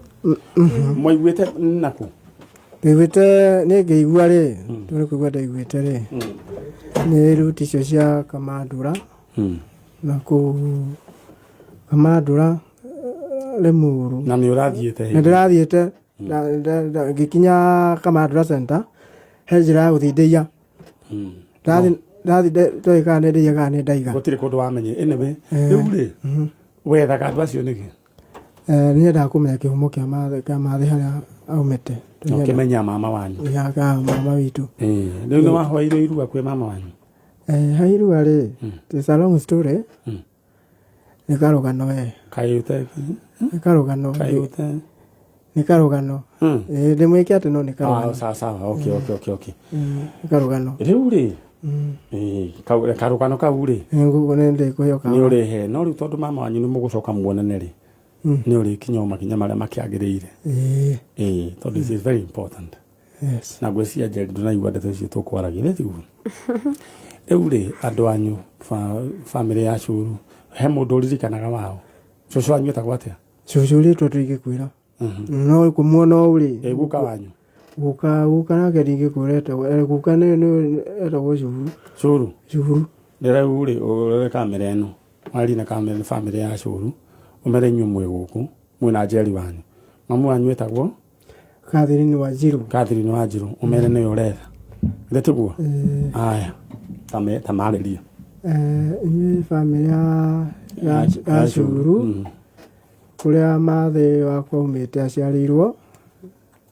mwaiguĩte nakũ
Ndaiguĩte nĩ ngĩigua rĩ, tondũ nĩ kũigua ndaiguĩte rĩ, nĩ ruti icio cia Kamandũra na kũu Kamandũra eh, Limuru.
na nĩ ũrathiĩte
Nĩ ndĩrathiĩte ngĩkinya Kamandũra center he njĩra ya gũthiĩ Ndĩia. Ndathiĩ ndoĩ kana nĩ Ndĩia kana nĩ Ndaiga.
gũtirĩ kũndũ wamenye anyway
Eh.
rĩu rĩ wethaga andũ acio nĩkĩ
Eh, nĩ nyendaga kũmenya kĩhumo kĩa Mathe kĩa Mathe harĩa aumĩte.
na ũkĩmenya mama wanyu
Ya ka mama witũ.
Ĩĩ. rĩu nĩ wahoeirwo irua kwĩ mama wanyu
Eh, ha irua rĩ, it's a long story. Nĩ karũgano we.
kaĩ ũte
Nĩ karũgano.
kaĩ ũte
Nĩ karũgano.
Mm.
Ĩĩ ndĩmwĩke atĩ no nĩ
Ah,
karũgano.
sawa sawa okay okay okay okay
Mm, Nĩ karũgano.
rĩu rĩ
Mm.
ĩĩ, kau- karũgano kau rĩ
Nĩ ngũkũ nĩ ndĩkũheo
nĩ
kawa.
ũrĩhe no rĩu tondũ mama wanyu nĩ mũgũcoka muonane rĩ
Mm.
nĩ ũrĩkinya o makinya marĩa makĩagĩrĩire
Ĩĩ.
ĩĩ tondũ this is very important
Yes.
na ngwĩciria Njeri ndũnaigua ndeto icio tũkwaragia nĩ tiguo rĩu rĩ andũ anyu bamĩrĩ ya curu he mũndũ ũririkanaga wao cũcũ wanyu etagwo atĩa
Cũcũ rĩtwa tũingĩkwĩra. No kũmuona ũũ rĩ.
Ĩ, guka wanyu
Guka guka nake ndingĩkwĩra etagwo eh, guka nĩ nĩ etagwo Curu.
curu
Curu.
rĩu rĩ ũrore kamera ĩno warie na kamera bamĩrĩ ya curu ũmere inyuĩ mwĩ gũkũ mwĩna Njeri wanyu mamu wanyu etagwo
Catherine Wanjiru.
Catherine Wanjiru ũmere nĩwe ũretha githĩ tiguo
Ĩĩ.
aya tamarĩria
Eh, inyuĩ bamĩrĩ ya ya ya Curu kũrĩa Mathe wakwa aumĩte aciarĩirwo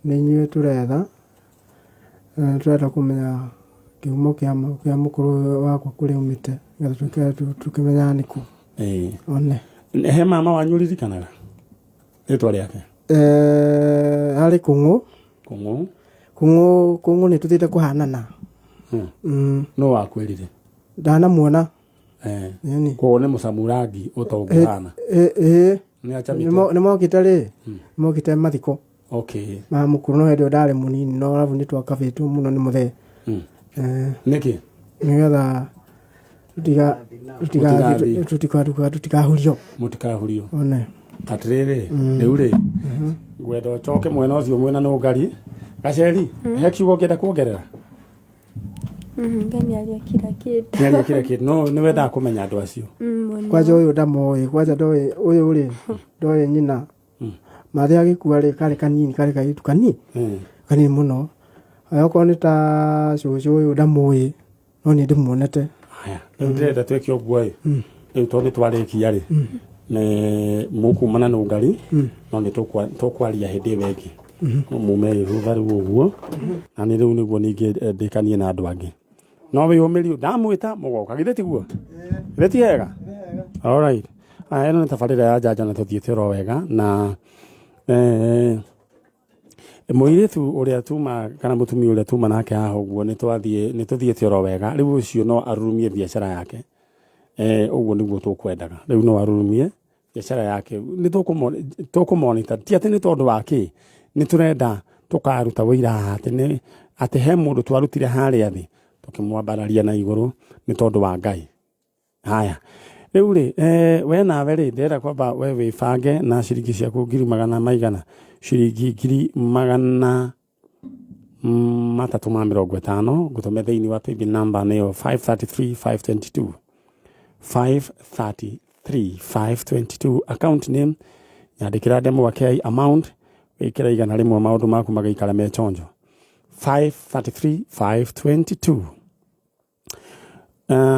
nĩ inyuĩ tũretha. Eh, tũrenda kũmenya kĩhumo kĩa kĩa mũkũrũ wakwa kũrĩa aumĩte nĩgetha tũkĩmenyaga nĩkũ.
Ĩĩ.
One.
he mama wanyu ũririkanaga Rĩtwa rĩake?
Harĩ Kũng'ũ.
Kũng'ũ.
Kũng'ũ, Kũng'ũ nĩ tũthiĩte kũhanana.
No wakwĩrire?
Ndanamuona. Ĩni.
Koguo nĩ mũcamu rangi ũtongĩhana.
Ĩĩ.
Nĩ acamĩte.
Nĩ mokĩte rĩ, mokĩte mathiko ma mũkũrũ, no hĩndĩ ĩyo ndarĩ mũnini, no arabu nĩ twakabĩtwo mũno nĩ mũthee.
Nĩkĩ?
Nĩgetha
Mũtigathiĩ.
tũtikahurio.
Mũtikahurio.
One.
Atĩrĩrĩ, rĩu rĩ, ngwenda ũcoke mwena ũcio mwena nũngari. Gaceri, he kiugo ũngĩenda kuongerera?
Ngai nĩaria kila kĩndũ.
Nĩaria kila kĩndũ, no nĩ wendaga kũmenya andũ acio.
Mũno.
Kwanja ũyũ ndamoĩ, kwanja ndoĩ ũyũ rĩ, ndoĩ nyina. Mathĩ agĩkua rĩ, karĩ kanini, karĩ kairĩtu kanini, kanini mũno. Okorwo nĩ ta cũcũ ũyũ ndamũĩ, no nĩ ndĩmuonete.
Haya, rĩu ndĩrenda twĩke ũguo ĩ. Rĩu tondũ nĩ twarĩkia rĩ, nĩ mũkumana nũngari, no nĩ tũkwaria hĩndĩ ĩyo ĩngĩ. Mume rũtha rĩu ũguo, na nĩ rĩu nĩguo ningĩ ndĩkanie na andũ angĩ. No wĩyũmĩrie, ndamwĩta mũgoka, githĩ tiguo? Githĩ ti hega? Alright. Aya, ĩno nĩ tabarĩra ya njanjo na tũthiĩte oro wega na mũirĩtu ũrĩa tuma kana mũtumia ũrĩa tuma nake haha ũguo nĩ twathiĩ nĩ tũthiĩte oro wega. Rĩu ũcio no arurumie biacara yake. Ũguo nĩguo tũkwendaga. Rĩu no arurumie biacara yake. Nĩ tũkũmonita ti atĩ nĩ tondũ wa kĩ, nĩ tũrenda tũkaruta wĩira haha atĩ nĩ atĩ he mũndũ twarutire harĩa thĩ tũkĩmwambararia na igũrũ nĩ tondũ wa Ngai. Haya, rĩu rĩ, we nawe rĩ, ndĩrenda kwamba we wĩbange na ciringi ciaku ngiri magana maigana, ciringi 350,000 ngũtũme thĩinĩ wa paybill number nĩyo 533 522, 533 522, account name nyandĩkĩra ndemwa K, amount wĩkĩre 100, maũndũ maku magaikara me chonjo. 533 522.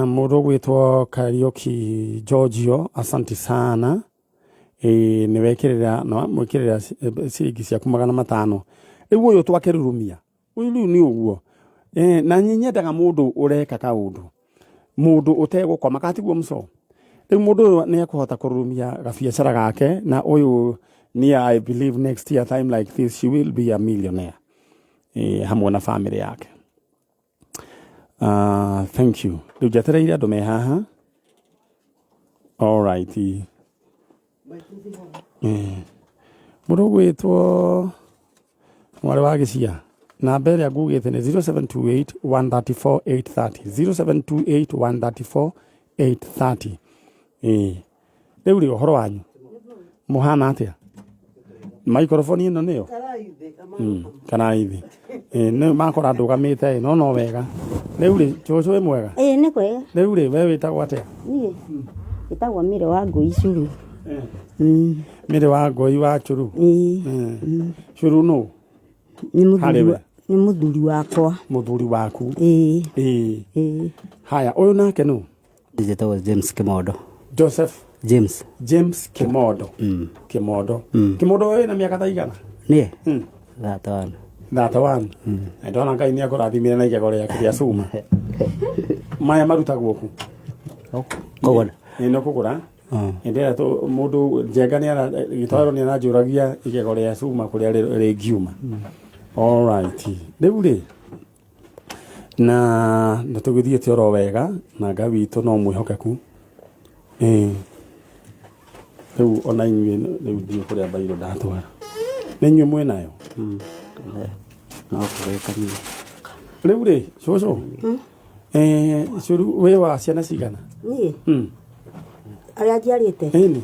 Mũndũ ũgwĩtwo Kariuki Giorgio, asante sana. Nĩ wekĩrĩra na wamwĩkĩrĩra ciringi ciaku 500. Rĩu ũyũ twakĩrurumia, ũyũ rĩu nĩ ũguo. Na nĩ nyendaga mũndũ ũreka kaũndũ, mũndũ ũtegũkoma katiguo mũco. Rĩu mũndũ ũyũ nĩ ekũhota kũrurumia gabiacara gake, na ũyũ nĩ I believe next year time like this she will be a millionaire. Hamwe na family yake. Thank you. Rĩu njetereire andũ me haha. All right. Mũndũ ũgwĩtwo mwarĩ wa Gĩcia, namba ĩrĩa ngugĩte nĩ 0728 134 830, 0728 134 830. Rĩu rĩ, ũhoro wanyu mũhana atĩa? Microphone ĩno nĩyo kana ithi nĩ makora ndũgamĩte ĩ, no no wega. Rĩu rĩ, cũcũ wĩ mwega?
Ĩĩ nĩ kwega.
Rĩu rĩ, we wĩtagwo atĩa?
Niĩ ĩtagwo Mĩrĩ wa Ngũi Curu.
Mĩrĩ wa Ngũi wa Curu?
Ĩĩ.
Curu nũ?
Nĩ mũthuri
Harĩ we?
Nĩ mũthuri wakwa.
Mũthuri waku?
Ĩĩ.
Ĩĩ.
Ĩĩ.
Haya, ũyũ nake nũ?
Njĩtagwo James Kimondo.
Joseph?
James.
James Kimondo. Kimondo. Kimondo wĩ na mĩaka ta igana?
Niĩ? 31.
31. Na ndona Ngai nĩ akũrathimire na igego rĩake rĩa cuma. Maya marutagwo kũ?
Kũgũra.
Ĩ, no kũgũra. Hĩndĩ ĩrĩa mũndũ Njenga nĩ ara gĩtwaro nĩ aranjũragia igego rĩa cuma kũrĩa rĩngiuma. All right. Rĩu rĩ, na nĩ tũgĩthiĩte oro wega na Ngai witũ no mwĩhokeku. Rĩu ona inyuĩ rĩu ndiũĩ kũrĩa mbairũ ndatwara. Nĩ inyuĩ mwĩnayo?
No kũrĩkania.
Rĩu rĩ, cũcũ, cũru wĩ wa ciana cigana?
Niĩ? Arĩa njiarĩte?
Ĩni.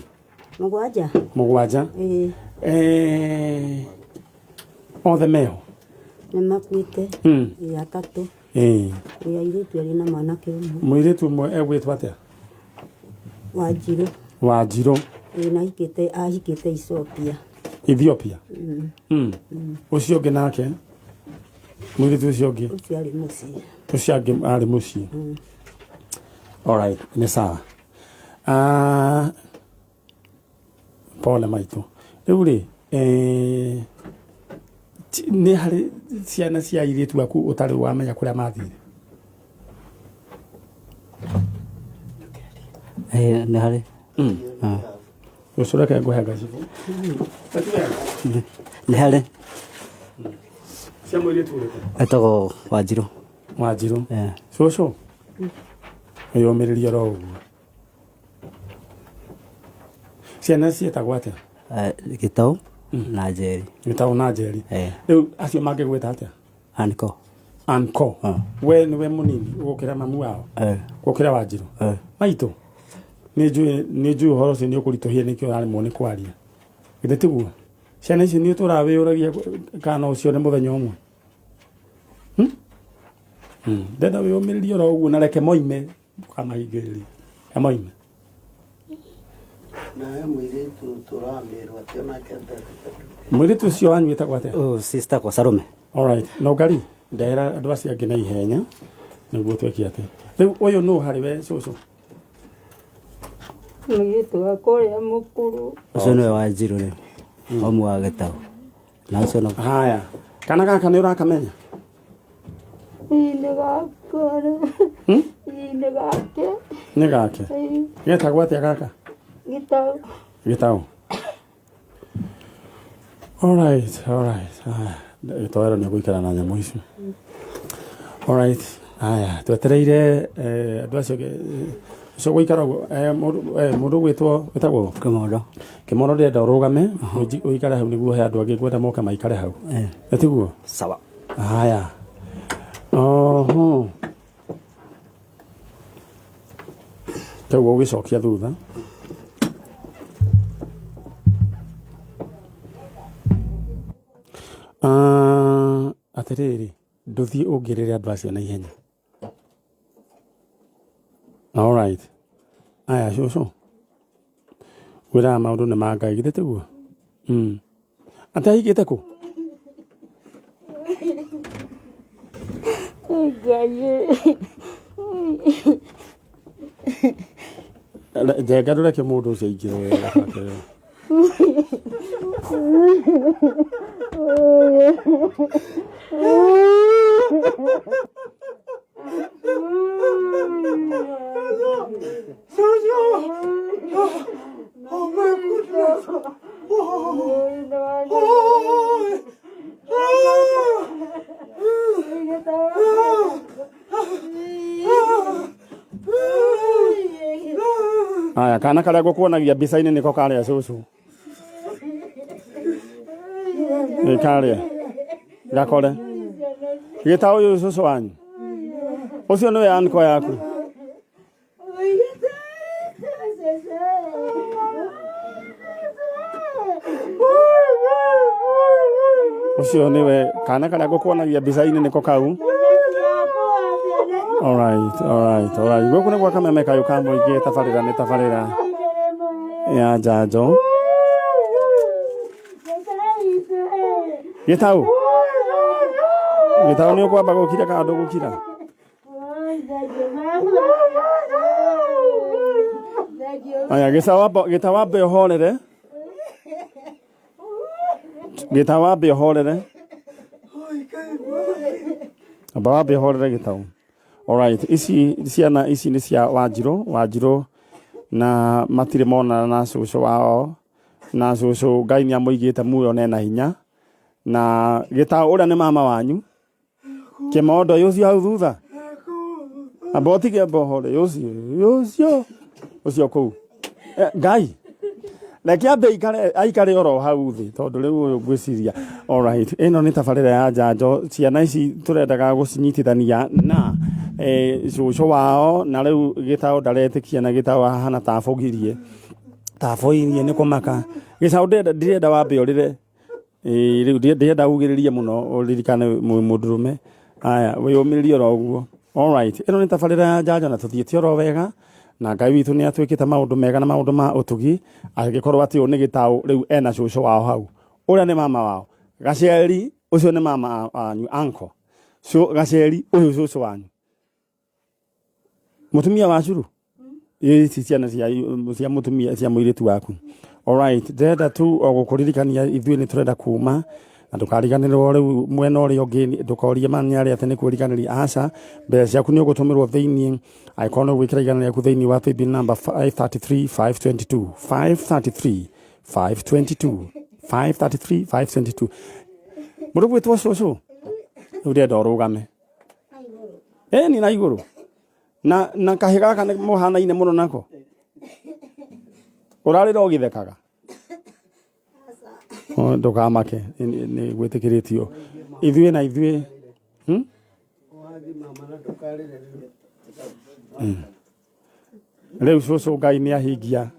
7.
7?
Ĩĩ.
Othe meho?
Nĩ makuĩte. Ĩĩ, 3. Ĩĩ, airĩtu erĩ na mwanake ũmwe.
Mũirĩtu ũmwe egwĩtwo atĩa?
Wanjirũ.
Wanjirũ.
Ĩĩ, na ahikĩte Ethiopia.
Ethiopia? Ũcio ũngĩ nake? Mũirĩtu ũcio ũngĩ?
Ũcio arĩ mũciĩ.
Ũcio angĩ arĩ mũciĩ. All right, nĩ sawa. Pole maitũ. Rĩu rĩ, nĩ harĩ ciana cia airĩtu aku ũtarĩ wamenya kũrĩa mathire?
Nĩ harĩ.
Rũciũ reke ngũhe ngacibũ.
Nĩ harĩ.
Cia mũirĩtu ũrĩkũ?
Etagwo Wanjirũ.
Wanjirũ. Cũcũ. Wĩyũmĩrĩrie oro ũguo. Ciana ciĩtagwo atĩa?
Gĩtaũ na Njeri.
Gĩtaũ na Njeri. Rĩu acio mangĩgwĩta atĩa?
Anko.
Anko. We nĩwe mũnini gũkĩra mamu wao? Gũkĩra Wanjirũ? Maitũ. Nĩ njũĩ nĩ njũĩ ũhoro ũcio nĩ ũkũritũhia nĩkĩo ũraremwo nĩ kwaria. Githĩ tiguo? Ciana icio nĩ ũtũraga wĩyũragia kana no ũcione mũthenya ũmwe. Ndenda wĩyũmĩrĩrie oro ũguo na reke moime ndũkamahingĩrĩrie. Reke moime.
Nawe mũirĩtu tũramĩrwo atĩ onake
Mũirĩtu ũcio wanyu wĩtagwo atĩa?
Oh, sister kwa Salome.
Alright, no ngari ndehera andũ acio angĩ na ihenya nĩguo twĩke atĩ. Rĩu ũyũ nũ harĩ we cũcũ?
Mũirĩtu wakwa ũrĩa mũkũrũ.
Ũcio nĩwe Wanjirũ rĩu. Mamu wa Gĩtaũ. Na ũcio no.
Haya. Kana gaka nĩ ũrakamenya?
Ĩĩ nĩ gakwa. Ĩĩ nĩ gake.
Nĩ gake.
Ĩĩ.
Getagwo atĩa gaka?
Gĩtaũ.
Gĩtaũ. Alright, alright. Haya, gĩtoero nĩ ũgũikara na nyamũ icio. Alright. Haya, twetereire andũ acio angĩ, ũcio ũgũikara ũguo mũndũ ũgwĩtwo wĩtagwo
Kĩmondo.
Kĩmondo ndĩrenda ũrũgame ũikare hau nĩguo he andũ angĩ ngwenda moke maikare hau. Nĩ tiguo?
Sawa.
Haya. Oho. Rĩu ũgĩcokia thutha. Atĩrĩrĩ, ndũthiĩ ũngĩrĩre andũ acio na ihenya. Alright. Aya cũcũ. Wĩraga maũndũ nĩ ma Ngai, githĩ tiguo? Atĩ ahikĩte kũ?
Ngai.
Njenga ndũreke mũndũ ũcio aingĩre wega.
Oh my goodness. Oh. Oh.
Aya, kana karĩa ngũkuonagia mbica-inĩ nĩko karĩa cũcũ. Nĩ karĩa. Gakore. Gĩta ũyũ cũcũ wanyu. Ũcio nĩwe anko yaku. Ũcio nĩwe kana karĩa ngũkuonagia mbica-inĩ nĩko kau. Alright, alright, alright. Gũkũ nĩ gwa Kameme kayũ ka mũingĩ tabarĩra nĩ tabarĩra ya njanjo. Gĩtaũ. Gĩtaũ nĩ ũkwamba gũkira kana ndũgũkira? Aya, gĩtaũ wambe ũhorere. Gĩtaũ wambe ũhorere. Amba wambe ũhorere gĩtaũ. Alright, ici ciana ici nĩ cia Wanjirũ, Wanjirũ na matirĩ monana na cũcũ wao, na cũcũ Ngai nĩ amũigĩte muoyo na ena hinya. Na gĩtaũ ũrĩa nĩ mama wanyu. Kĩmondo ũcio hau thutha. Amba ũtige amba ũhore ũcio ũcio kũu. Ngai. Reke ambe aikare oro hau thĩ tondũ rĩu ũyũ ngwĩciria. Alright, ĩno nĩ tabarĩra ya njanjo. Ciana ici tũrendaga gũcinyitithania na cũcũ wao, na rĩu gĩtaũ ndaretĩkia na gĩtaũ ahana ta abũgirie. Ta abũgirie nĩ kũmaka. Gĩcaũ ndirenda wambe ũrĩre. Rĩu ndĩrenda ugĩrĩrie mũno ũririkane mũndũrũme. Aya, wĩyũmĩrĩrie oro ũguo. Alright, ĩno nĩ tabarĩra ya njanjo na tũthiĩte oro wega. Na Ngai witũ nĩ atwĩkĩte maũndũ mega na maũndũ ma ũtugi, angĩkorwo atĩ ũyũ nĩ gĩtaũ rĩu ena cũcũ wao hau. Ũrĩa nĩ mama wao. Gaceri, ũcio nĩ mama wanyu, uncle. Gaceri, ũyũ cũcũ wanyu. Mũtumia wa curu? Ici ciana cia mũtumia, cia mũirĩtu waku. Alright, ndĩrenda tu o gũkũririkania ithuĩ nĩ tũrenda kuma Na ndũkariganĩrwo rĩu mwena ũrĩa ũngĩ ndũkorie manyarĩ atĩ nĩ kwĩriganĩria aca mbeca ciaku nĩ ũgũtũmĩrwo thĩinĩ angĩkorwo nĩ ũgwĩkĩra igana rĩaku thĩinĩ wa paybill number 533 522 533 522 533 522 mũndũ gwĩtwo cũcũ rĩu ndĩrenda ũrũgame ĩni na igũrũ na na kahĩ gaka nĩ mũhanaine mũno nako ũrarĩra ũgĩthekaga O, ndũkamake nĩ gwĩtĩkĩrĩtio ithuĩ na ithuĩ hmm? Rĩu cũcũ Ngai nĩ ahingia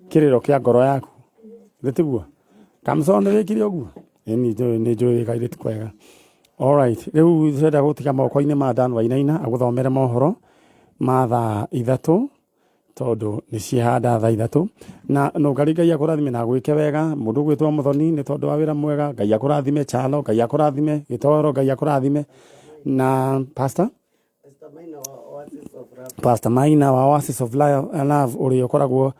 kĩrĩro kĩa ngoro yaku githĩ tiguo Kamson wĩkire ũguo ĩni njũĩ nĩ njũĩ wĩ kairĩtu kwega alright rĩu tũrenda gũtiga moko-inĩ ma Dan Wainaina agũthomere mohoro ma thaa ithatũ tondũ nĩ ciehanda thaa ithatũ na nũngari Ngai akũrathime na agwĩke wega mũndũ ũgwĩtwo Mũthoni nĩ tondũ wa wĩra mwega Ngai akũrathime Chalo Ngai akũrathime Gĩtoro Ngai akũrathime na pastor Pastor Maina wa Oasis of Love ũrĩa ũkoragwo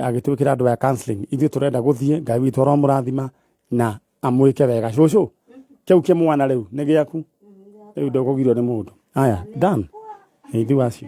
agĩtwĩkĩra andũ aya counseling ithuĩ tũrenda gũthiĩ Ngai witũ aromũrathima na amwĩke wega cũcũ kĩu kĩmwana rĩu nĩ gĩaku rĩu ndũkũgirio nĩ mũndũ aya Dan ithuĩ acio.